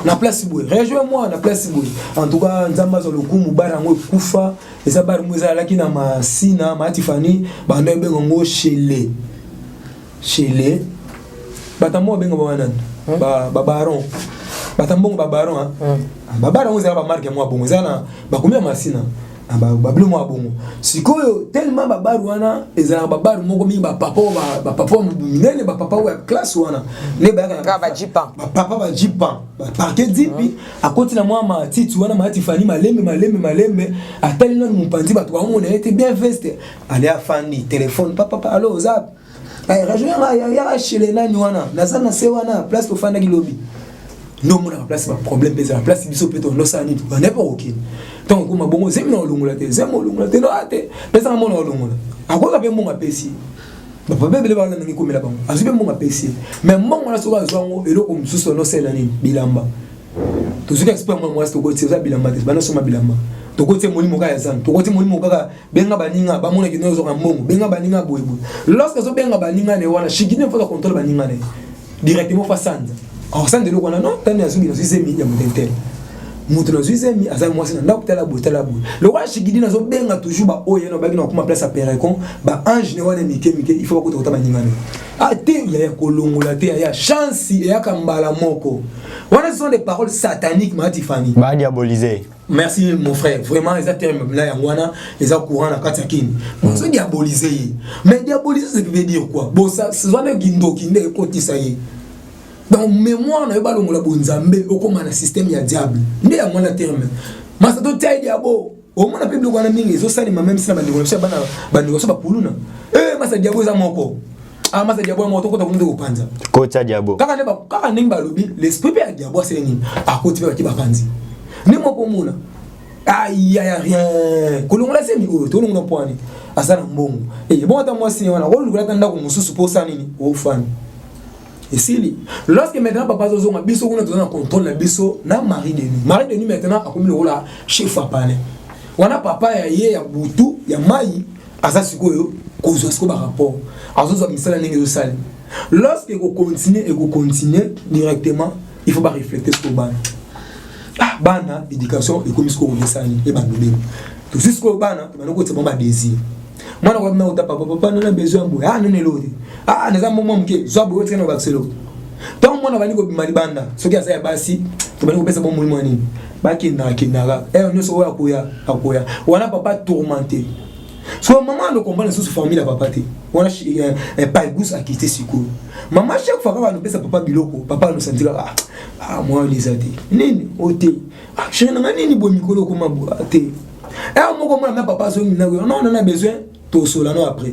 na place boye, rejoins moi na place boye." En tout cas, Nzambe azwa lokumu. Bar yango ekufa, eza bar mo ezalaki na Masina, Matifani, bando ebenga yango Chele Chele. Bato mbongo babenga bango nani? Babaron, bato mbongo, babaron. Babar yango ezala bamarke mwa bongo, eza na bakomi ya Masina, babilo mwa bongo. Sikoyo tellement babar wana ezalaka babar moko mingi, bapapa, bapapa minene, bapapa oyo ya classe wana nde bayaka, bapapa bajipan baparke dipi. Akoti na mwa matiti wana, matifani, malembe malembe malembe, atali nanu mopanzi, bato bamona ye te, bien veste ale, afandi, telefone papapa: "Allo, oza rejoins yaka shele nani wana, naza na se wana, place tofandaki lobi." Nde omonaka place baproblème mpe ezala, place biso mpe tondosala nini, bande mpe kokende. Ntango okoma bongo, zemi na olongola te, zemi olongola te, no te, pesaka mona olongola, akoka mpe mbongo apesi bapapa ebele bana ndenge ekomela bango, azwi mpe mbongo apesi ye. Mais mbongo wana soki azwa yango, eloko mosusu onosalela nini? Bilamba. Tozuki exprès mwa mwasi, tokoti eza bilamba te, banasoma bilamba, tokoti molimo kaka ya zando, tokoti molimo kaka. Benga baninga, bamonaki no ozwaka mbongo, benga baninga boyeboye. Lorsque azobenga baninga ne wana, shikini faut contrôle baninga ne directement, fa sanza akosanza eloko wana. Non, tani azwi, nazwi zemi ya moto intel, moto nazwi zemi aza mwasi na ndako, tala boye, tala boye. Lokola shikidi nazobenga toujours baoyo na baki na kokoma place ya perecon, baange ne wana mike mike, il faut bakota kota baninga ne ate yaya kolongola te, yaya chance eyaka mbala moko wana. Ce sont des paroles sataniques, Matifani. Badiaboliser. Merci mon frère, vraiment eza terme na yango wana, eza courant na kati ya kini, ozo diaboliser ye. Mais diaboliser, ça veut dire quoi? Bon, ça wana kindoki nde ekotisa ye. Donc mémoire na yo balongola bonzambe, okóma na système ya diable, nde yango wana terme masa totia ye diabo. Omona mpe biloko wana mingi ezosalema, même sina bandeko na biso ya bana, bandeko biso bakuluna e masa diabo eza moko, ah, masa diabo moko, tokota kuna nde kopanza. Kota diabo. Kaka nde kaka ndenge balobi, l'esprit mpe ya diabo asali nini? Akoti mpe, baki bapanzi nde moko omona ayaya rien kolongola zemi oyo tolongola mpwani aza na mbongo. Bongo ata mwasi wana kolukula ata ndako mosusu mpo osala nini? Ofani esili. Lorsque maintenant papa azozonga, biso kuna toza na contrôle na biso na mari de nuit. Mari de nuit maintenant akomi lokola chef ya palais wana, papa ya ye ya butu ya mai aza sikoyo kozwa sikoyo barapport, azozwa misala ndenge ezosali. Lorsque ekocontinue, ekocontinue directement, il faut bareflecte sikoyo bana. Ah, bana, éducation ekomi sikoyo komesani, ebanda obenga tozwi sikoyo bana, tobanda kotia bango badésir. Mwana koyabina kota papa: "Papa, nana besoin boye." "Ah, nene elo te, ah, naza mbongo moke, zwa boye, otika na bakiselo." Ntango mwana bandi kobima libanda, soki aza ya basi, tobandi kopesa bo molimo ya nini, bakendaka kendaka ere nyonso oyo akoya akoya wana, papa tourmenté. So mama ando comprendre lisusu famille ya papa te wana, paigus akite sikoyo. Mama chaque fois kaka anopesa papa biloko, papa anosanti kaka: "Ah, ah, mwana eza te nini o te, ah, chéri nanga nini boye, mikolo okoma boye te." Ere moko mona me papa azongi ndako: "Non, nana besoin tosola no après."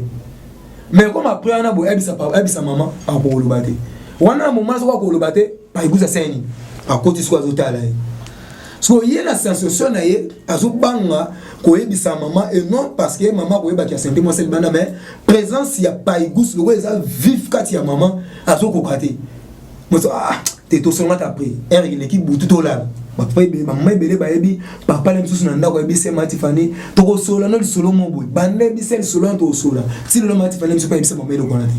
Mais comme après wana boye, ayebisa papa, ayebisa mama, akoloba te wana na moment. Soki akoloba te, paigus asali nini? Akoti sikoyo, azotala ye sikoyo, ye na sensation na ye, azobanga koyebisa mama, et non parce que mama akoyebaki asente mwasi libanda, mais présence ya paigus lokola eza vif kati ya mama, azokoka te. Moto: "Ah te, tosolonga te." Après heure eleki, butu, tolala. Bapapa ebele, bamama ebele bayebi papa na misusu na ndako ayebisi ye Matifani tokosolola no lisolo mo boye, banda yebisa lisolo wana tokosolola ti lelo. Matifani biso mpe ayebisa mama eloko wana te.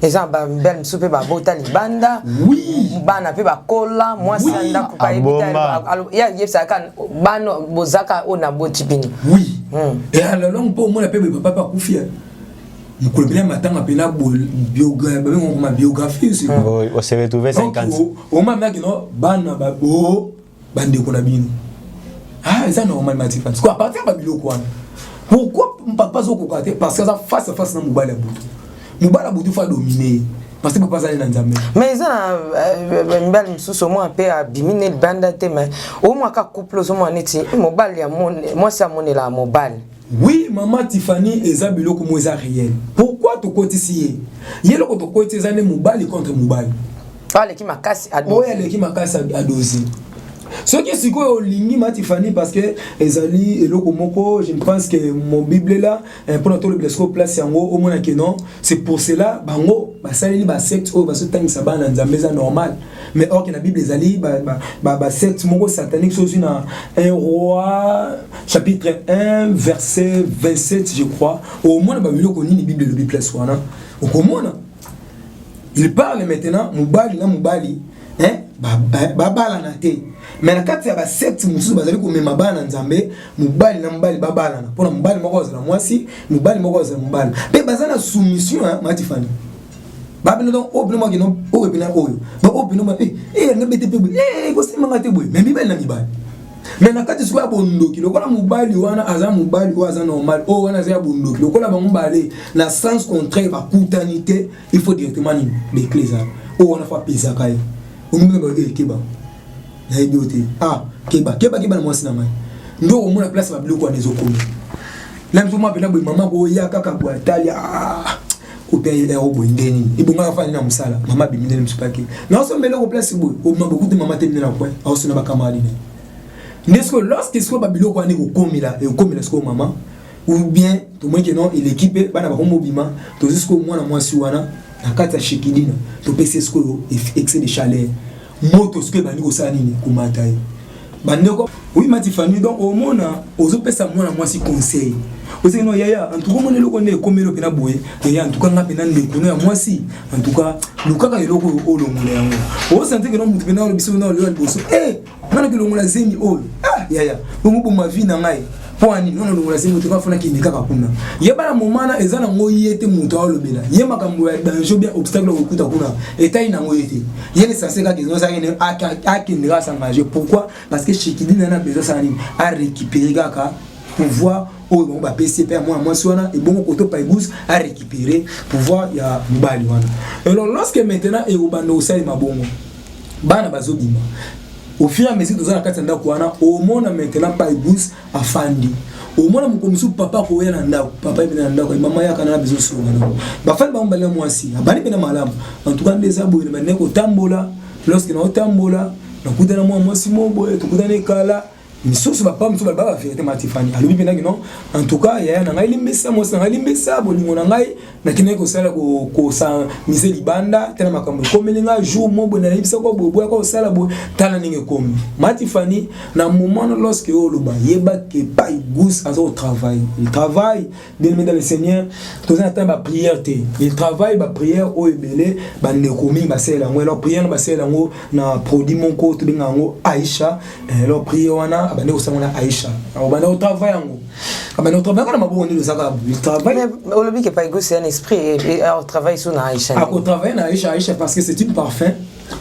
Eza bamibali mosusu mpe babota libanda, bana mpe bakola, mwasi ya ndako yebisaka bana bozaka oyo naboti bino. Oui, et à la longue mpo omona mpe boye papa mpe akufi, mokolo mpena matanga mpena babengakoma biographie. On se retrouve 50. Omamaki no bana o bandeko na bino. Ah, eza normal, Matifani, parce que à partir ya babiloko wana, pourquoi papa azokoka te? Parce que aza face à face na mobali ya butu. Mobali ya butu faut adomine ye, parce que papa azali na Nzambe. Mais eza na mibali mosusu, omwa mpe abimi ne libanda te, mais omwa ka couple, ozomona neti mobali, mwasi amonela mobali. Oui, mama Tiffany, eza biloko mo eza réel. Pourquoi tokotisi ye? Ye eloko tokotisi eza nde mobali contre mobali. Oyo aleki makasi. Oyo aleki makasi adosi. Soki sikoyo olingi, ma Tiffany, parce que ezali eloko moko, je ne pense que mon Bible là mpona tolobela sikoyo place yango, omona ke non, c'est pour cela bango basaleli basecte oyo bazotangisa bana na Nzambe, eza normal. Mais or ke na Bible ezali basecte moko satanique. Soki ozwi na 1 Roi chapitre 1 verset 27, je crois, omona babiloko nini Bible elobi place wana. Okomona il parle maintenant mobali na mobali, hein, babalana te. Mais na kati ya basecte mosusu bazali komema bana na Nzambe, mobali na mobali babalana, mpona mobali moko azala mwasi, mobali moko azala mobali, mpe baza na soumission. Matifani babino, donc oyo bino makino, oyo epena oyo, donc oyo bino yanga bete mpe boye ekosimanga te boye. Mais mibali na mibali, mais na kati sikoyo ya bondoki, lokola mobali wana aza mobali oyo aza normal, oyo wana aza ya bondoki, lokola bango mibale na sens contraire bakutani te, il faut directement nini, beclé ezala oyo wana faut apesaka ye. Omona keba, nayebi yo te. Ah, keba, keba, keba na mwasi na ngai. Nde okomona place babiloko wana ezokomi na biso mwa mpena boye. Mama koya kaka boye, atali ope ero boye, nde nini ebongaka fani na mosala. Mama abimi ndene mosu pake naosomba eloko place boye, obima bokuti mama te nde na coin aosona bacamarade na ye. Nde sikoyo, lorsque sikoyo babiloko wana ekokomela, ekokomela sikoyo mama, ou bien tomoni ke non, eleki mpe bana bakomobima, tozwi sikoyo mwana mwasi wana na kati ya shekidina, topesi ye sikoyo excès de chaleur, moto sikoyo ebandi kosala nini, komata ye. Bandeko, oui, Matifani, donc omona ozopesa mwana mwasi conseil, ozeki no yaya, en tout cas omona eloko nde ekomeli mpena boye. Yaya, en tout cas nga mpena ndeko no ya mwasi, en tout cas lukaka eloko oyo olongola yango. Osanti ke no motu mpena olobi soki na oloya liboso e nga naki longola zemi oyo. Ah yaya, bongo boma vie na ngai mpo ani nona longola zemi oyo? Fona kende kaka kuna, yeba na momana eza nango ye te. Moto aolobela ye makambo ya danger, bien obstacle okokuta kuna etai nango ye te. Ye l'essentiel kaka ezosaki akende kaka s'engager. Pourquoi? Parce que Shekidi nana besoin asala nini? Arécupérer kaka pouvoir oyo bango bapesi ye mpe ya mwana mwasi wana. Ebongo koto Paibus arécupérer pouvoir ya mobali wana. Alors lorsque maintenant ekobanda kosalema bongo, bana bazobima au fur et à mesure, toza na kati ya ndako wana, omona maintenant Paibus afandi, omona mokolo mosusu papa akoya na ndako, papa ye na ndako, mama yaka na besoin songa nango. Bafandi bango bali na mwasi, abandi mpe na malamu. En tout cas nde eza boye na bandeki kotambola. Lorsque naotambola, nakutana mwa mwasi mo boye, tokutana ekala misusu, bapa mosusu baloba bavérité. Matifani alobi mpendaki non, en tout cas yaya na ngai limbisa, mwasi na ngai limbisa, bolingo na ngai, nakendaki kosala kosamise libanda. Tala makambo ekomeli ngai jour mo boye, nayebisaka boye, boyaka kosala boye, tala ndenge ekomi. Matifani, na moment no lorsque oyo oloba, yeba ke Pai Gus aza kotravaille, il travaille. Bien aimé dans le Seigneur, toza na temps baprière te, il travaille baprière oyo ebele bandeko mingi basalela yango. Alors prière na basalela yango na produit moko tobenga yango Aisha. Alors prière wana abandi kosala na Aisha, abandi kotravaille yango, abandi kotravaille yango na maboko. Nde ozaka, il travaille. Olobi ke Paigo c'est un esprit et on travaille sur na Aisha. Akotravaille na Aisha. Aisha, parce que c'est une parfum,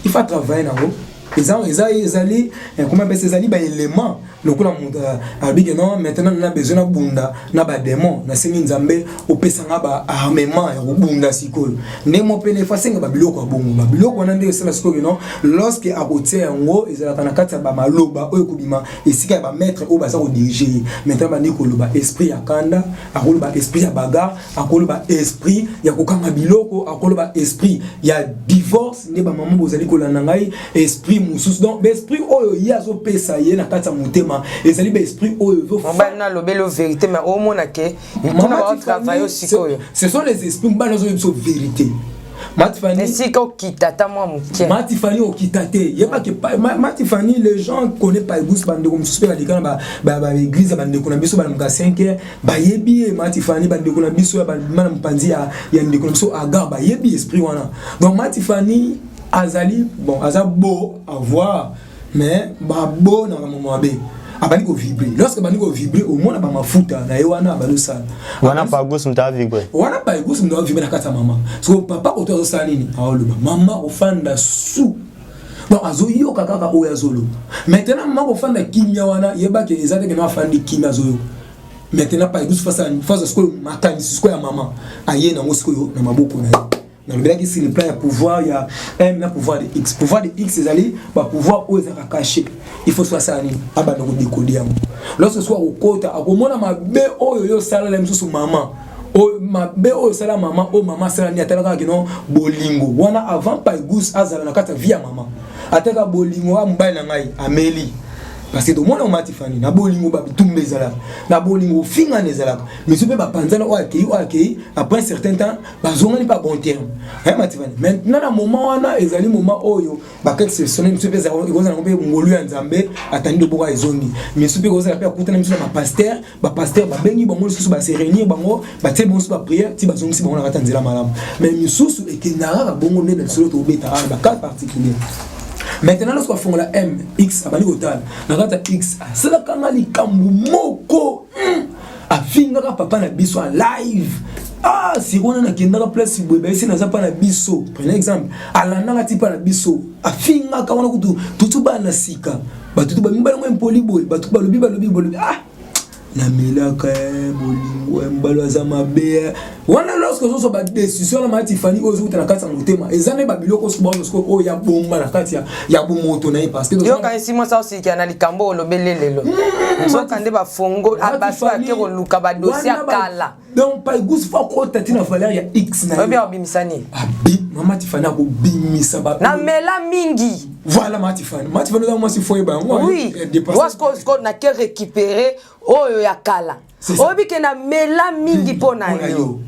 il faut travailler nango. Eza ezali comment apesa, ezali baélément lokola moto alobi ke non, maintenant na besoin nabunda na badémon, nasengi Nzambe opesanga baarmement ya kobunda. Sikoyo ndenge mo pene efo asenga babiloko ya bongo, babiloko wana nde esala sikoyo ke non, lorsque akotia yango, ezalaka na kati ya bamaloba oyo ekobima esika ya bamaître oyo baza kodirige ye. Maintenant bandi koloba esprit ya kanda, akoloba esprit ya bagarre, akoloba esprit ya kokanga biloko, akoloba esprit ya divorce. Nde bamama bozali kolanda ngai, esprit mosusu, donc baesprit oyo ye azopesa ye na kati ya motema ezali baesprit oyo. Mobali nalobeli yo vérité, mais omona ke kuna baotravaille sikoyo. Ce sont les esprits. Mobali azoyebi biso vérité. Matifani esika okita ata mwa moke. Matifani okita te, yebaki Matifani, les gens connaissent Paibus. Bandeko mosusu mpe baleka na baeglise ya bandeko na biso, balamuka 5 heures, bayebi ye Matifani. Bandeko na biso ya babima na mopanzi ya ndeko na biso Agar, bayebi esprit wana. Donc Matifani azali bon, aza beau à voir, mais babo na makambo mabe. Abandi kovibre. Lorsque abandi kovibre, omona bamafuta na ye wana abandi osala. Wana Pagus moto avibre. Wana Pagus moto avibre na kati ya mama. Siko papa oto azosala nini? Aoloba, mama ofanda su, donc azoyoka kaka oyo azoloba. Maintenant mama kofanda kimia wana, yebake eza teke no afandi kimia, azoyoka. Maintenant Pagus face sikoyo makanisi sikoyo ya mama aye nango sikoyo na maboko na ye. Nalobelaki sur le plan ya pouvoir ya M na pouvoir de X. Pouvoir de X ezali bapouvoir oyo ezalaka caché. Il faut so asala nini? Abanda kodécoder yango. Lorsque so akokota, akomona mabe oyo yo osalala mosusu mama, oyo mabe oyo osala mama, oyo mama asala nini. Atalaka kino bolingo wana avant Paigus azala na kati ya vie ya mama, ataka bolingo ya mobali na ngai ameli, parce que tomona Matifani na bolingo, babitumba ezalaka na bolingo, ofingana ezalaka misu mpe bapanzana. Oyo akei, oyo akei, après un certain temps bazongani mpe bon terme. Matifani, maintenant na moment wana ezali moment oyo baka exceptionnel. Misu mpe ekozala yango mpe ngolu ya Nzambe, atandi loboko, ezongi. Misu mpe ekozala mpe akutana misu na bapasteur. Bapasteur babengi bango lisusu, base réunir bango, batie bango lisusu baprière ti bazongisi bango na kati ya nzela malamu. Mais misusu ekendaka kaka bongo nde na lisolo tobeta awa, bacas particulier. Maintenant lorsque afongola M, X, abandi kotala na kati ya X, asalakanga likambo moko, afingaka papa na biso en live. Ah, sikoyo wana nakendaka place boye, bayesi naza mpa na biso. Prenez exemple, alandanga ti mpa na biso, afingaka wana kutu tutu bana na sika, bato tu bamibali ngo impoli boye, bato balobi balobi balobi, ah, namelaka bolingo ya mobali aza mabe wana. Lorsque ozozwa badécision na Matifani oyo ezokuta na kati ya motema, eza nde babiloko sikoyo oyo ya bomba na kati ya bomoto na ye, parce que Yoka esi mwasi aosikia na likambo olobeli lelo, nzoka nde bafongo basi bake koluka badossier ya kala. Donc Paigus faut akota ntina valeur ya X na oyebi akobimisa nini? Abi mama Tifani akobimisa. Namela mingi. Voilà, Matifani, Matifani oza mwasi, faut yeba yango. Oui, wasiko nake récupérer oyo ya kala. Oyebi ke namela mingi mpo na yo,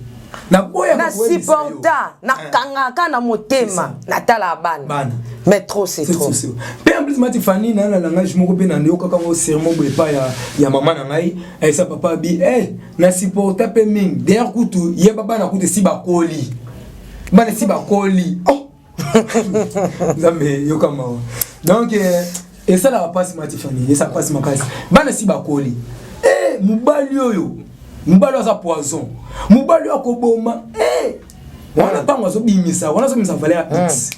na supporta, nakangaka na motema, natala bana, mais trop c'est trop. Mpe en plus Matifani na langage moko mpe nayokaka ngo sermon boye epai ya mama na ngai, ayesa papa abi na supporta mpe mingi. D'ailleurs kutu yeba bana kutu esi bakoli, bana esi bakoli. Oh Nzambe, yoka mawa. Donc esalaka mpasi, Matifani, esala mpasi makasi. Bana esi bakoli, mobali oyo, mobali oyo aza poison, mobali oyo akoboma. Wana ntango azobimisa wana, azobimisa valeur ya X.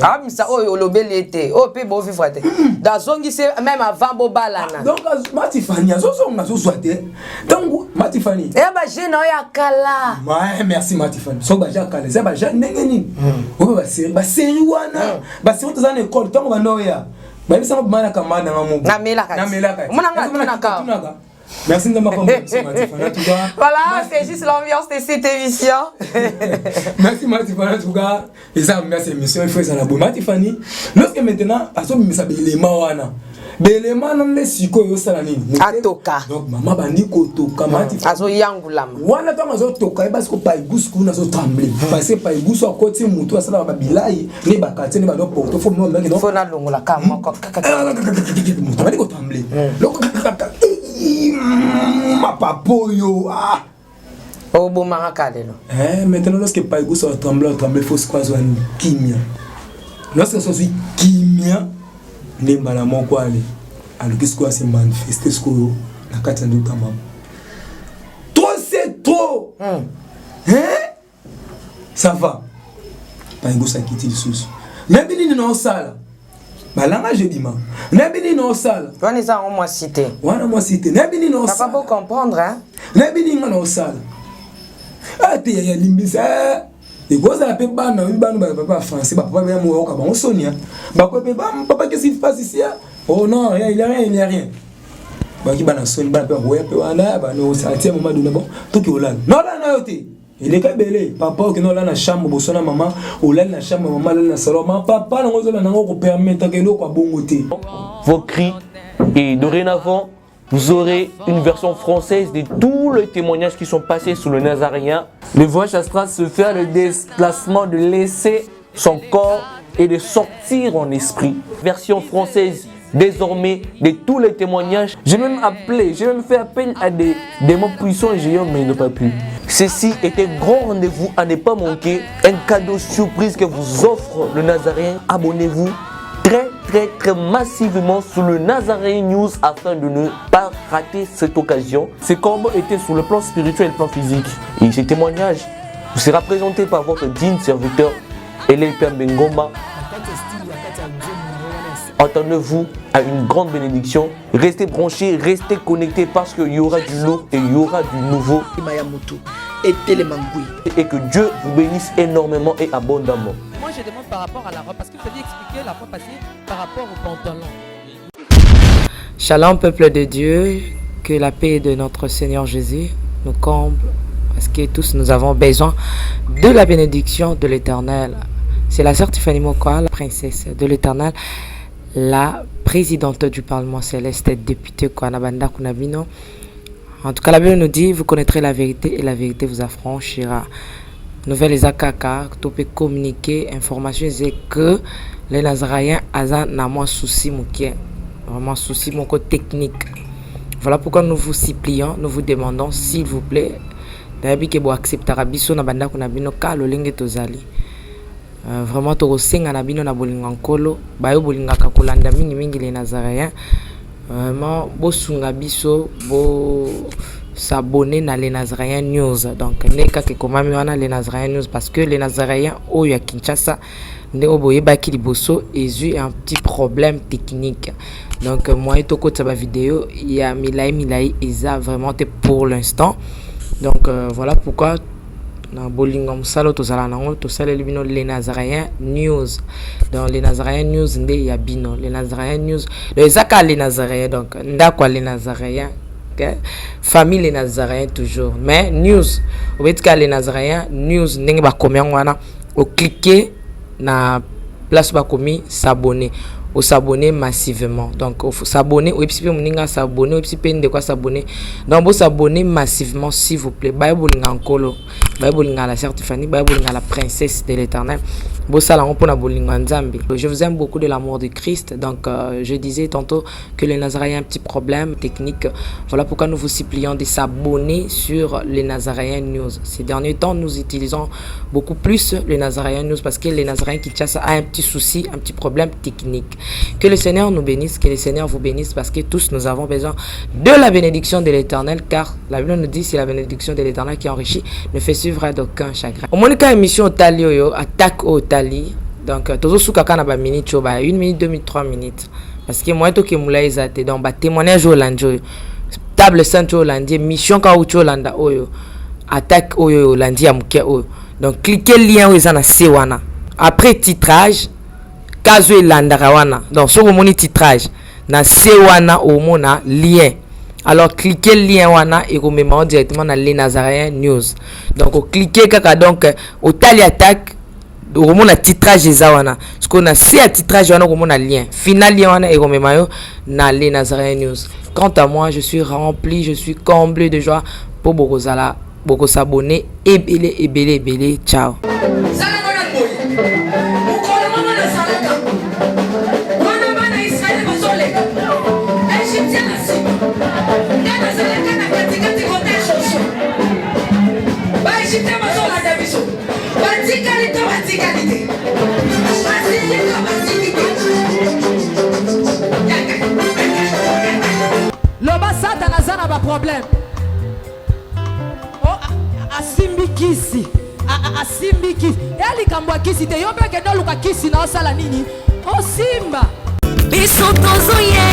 Abimisa oyo olobeli ete oyo mpe bovivre te, azongisi même avant bobalana. Donc Matifani azozonga, azozwa te ntango Matifani eya bajeune oyo ya kala. Merci Matifani. Soki baje ya kala, eza baje ndenge nini oyo basérie wana, basérie toza na ekole ntango banda oya bayebisanga bima na camarade nanga moko. Namelaka. Namelaka. Omonanga atunaka. Merci de m'avoir en tout cas. Voilà, c'est juste l'ambiance de cette émission. Merci Matifani, en tout cas. Et ça, merci émission, il faut ça la Matifani. Lorsque maintenant, azobimisa belema wana. Belema na nde sikoyo osala nini? Atoka. Donc mama bandi kotoka Matifani. Azoyangulama. Wana ntango azotoka, ye basiko Paigus kuna azotremble. Parce que Paigus akoti mutu asalaka babilai ne baquartier ne bando porto fo mama. Fo nalongola ka moko. Moto abandi kotremble. Mapapa oyo, ah! Obomaka ka lelo. Eh, maintenant lorsque Paigus atremble, atremble, faut sikoyo azwa kimia. Lorsque azwi kimia nde mbala moko ale aluki sikoyo ase manifeste sikoyo na kati ya ndoto ya mama. Trop c'est trop, hein? Ça va, Paigus akiti lisusu, nayebi nini naosala, balangage ebima, nayebi nini naosala. Wana eza yango mwasi te. Wana mwasi te, nayebi nini naosala. Papa, bo comprendre, hein? Nayebi nini nga naosala ate yaya limbisa. Ekozala mpe bana oyebi bana bapapa ya français, bapapa baya moyoka bango sonia bakoye mpe papa, qu'est-ce qui se passe ici? Oh non, rien, il y a rien, il y a rien. Baki bana soni, bana mpe bakoya mpe wana bana osala tia mama dona. Bon, toki olala, naolala na yo te, eleka ebele. Papa okende olala na chambre bosona mama, olali na chambre mama, olali na salon ma papa nango ozolanda nango, kopermetaka eloko ya bongo te. Vos cris et dorénavant. Vous aurez une version française de tous les témoignages qui sont passés sous le Nazaréen. Le voyage astral se fait le déplacement de laisser son corps et de sortir en esprit. Version française désormais de tous les témoignages. J'ai même appelé, j'ai même fait appel à des démons puissants et géants, mais ils n'ont pas pu. Ceci est un grand rendez-vous à ne pas manquer, un cadeau surprise que vous offre le Nazaréen. Abonnez-vous très très très massivement sur le Nazaréen News afin de ne pas rater cette occasion. Ce combat était sur le plan spirituel et le plan physique. Et ce témoignage vous sera présenté par votre digne serviteur, Elel Bengoma. Attendez-vous à une grande bénédiction. Restez branchés, restez connectés parce qu'il y aura du lourd et il y aura du nouveau. Et que Dieu vous bénisse énormément et abondamment. Moi, je demande par rapport à la robe, parce que vous aviez expliqué la fois passée par rapport au pantalon. Shalom, peuple de Dieu, que la paix de notre Seigneur Jésus nous comble, parce que tous nous avons besoin de la bénédiction de l'Éternel. C'est la sœur Tiffany Mokwa, la princesse de l'Éternel, la présidente du Parlement céleste, députée Kwanabanda Kunabino. En tout cas, la Bible nous dit, vous connaîtrez la vérité et la vérité vous affranchira. Nouvelle eza kaka to pe communiquer information eza que les Nazaréens aza na mwa souci moke, vraiment souci moko technique. Voilà pourquoi nous vous supplions, nous vous demandons s'il vous plaît, nayebi ke boacceptaka biso na bandako na bino ka lolenge tozali. Vraiment tokosenga na bino na bolingo ya Nkolo, bayo bolingaka kolanda mingi mingi les Nazaréens, vraiment bosunga biso bo s'abonner na les Nazaréens News. Donc nde kaka ekomami wana les Nazaréens News, parce que les Nazaréens oyo ya Kinshasa nde oyo boyebaki liboso ezwi un petit problème technique. Donc moyen tokotisa ba vidéo ya milai milai eza vraiment te pour l'instant. Donc voilà pourquoi na bolingo ya mosala oyo tozala nango tosaleli bino les Nazaréens News. Donc les Nazaréens News nde ya bino, les Nazaréens News. Donc eza kaka les Nazaréens, donc ndako ya les Nazaréens, okay? Famille les Nazaréens toujours, mais news obeti kaka les Nazaréens News ndenge bakomi yango wana, oclique na place bakomi s'abonner, os'abonner massivement. Donc s'abonner, oyebisi mpe moninga s'abonner, oyebisi mpe ndeko as'abonner. Donc bos'abonner massivement s'il vous plaît. Baye bolinga Nkolo, baye bolinga la sœur Tiffany, baye bolinga la princesse de l'Éternel, bosala yango mpona bolingo ya Nzambe. Je vous aime beaucoup de l'amour de Christ. Donc je disais tantôt que les Nazaréens un petit problème technique. Voilà pourquoi nous vous supplions de s'abonner sur les Nazaréens News. Ces derniers temps, nous utilisons beaucoup plus les Nazaréens News parce que les Nazaréens Kinshasa a un petit souci, un petit problème technique. Que le Seigneur nous bénisse, que le Seigneur vous bénisse, parce que tous nous avons besoin de la bénédiction de l'Éternel, car la Bible nous dit c'est la bénédiction de l'Éternel qui enrichit, ne fait suivre d'aucun chagrin. Omonika émission otali oyo, attaque otali. Donc tozosuka kaka na ba minutes oyo, ba 1 minute, 2 minutes, 3 minutes, parce que moyen tokemula eza te. Donc ba témoignage oyo olandi oyo, table sainte oyo olandi, mission kaka uti olanda oyo, attaque oyo olandi ya moke oyo. Donc cliquez lien oyo eza na se wana après titrage kazo elandaka wana. Donc soki omoni titrage na se wana, omona lien, alors cliquez lien wana, ekomema directement na les Nazaréens News. Donc oclique kaka, donc otali attaque, okomona titrage eza wana. Sikoyo na se ya titrage wana okomona lien final, lien wana ekomema yo na les Nazaréens News. Quant à moi, je suis rempli, je suis comblé de joie mpo bokozala bokos'abonner ebele ebele ebele. Ciao. Mokolo moko nazalaka wana, bana Israele bazoleka, Égyptien na nsima, ngai nazalaka na katikati kote Josue. Baégyptien bazolanda biso, batikali to batikali te, basili to basili te. Loba, Satana aza na baproblème. Oh, asimbi kisi, asimbi kisi ya likambo ya kisi te. Yo mpe kende oluka kisi na osala nini, osimba. Biso tozoye.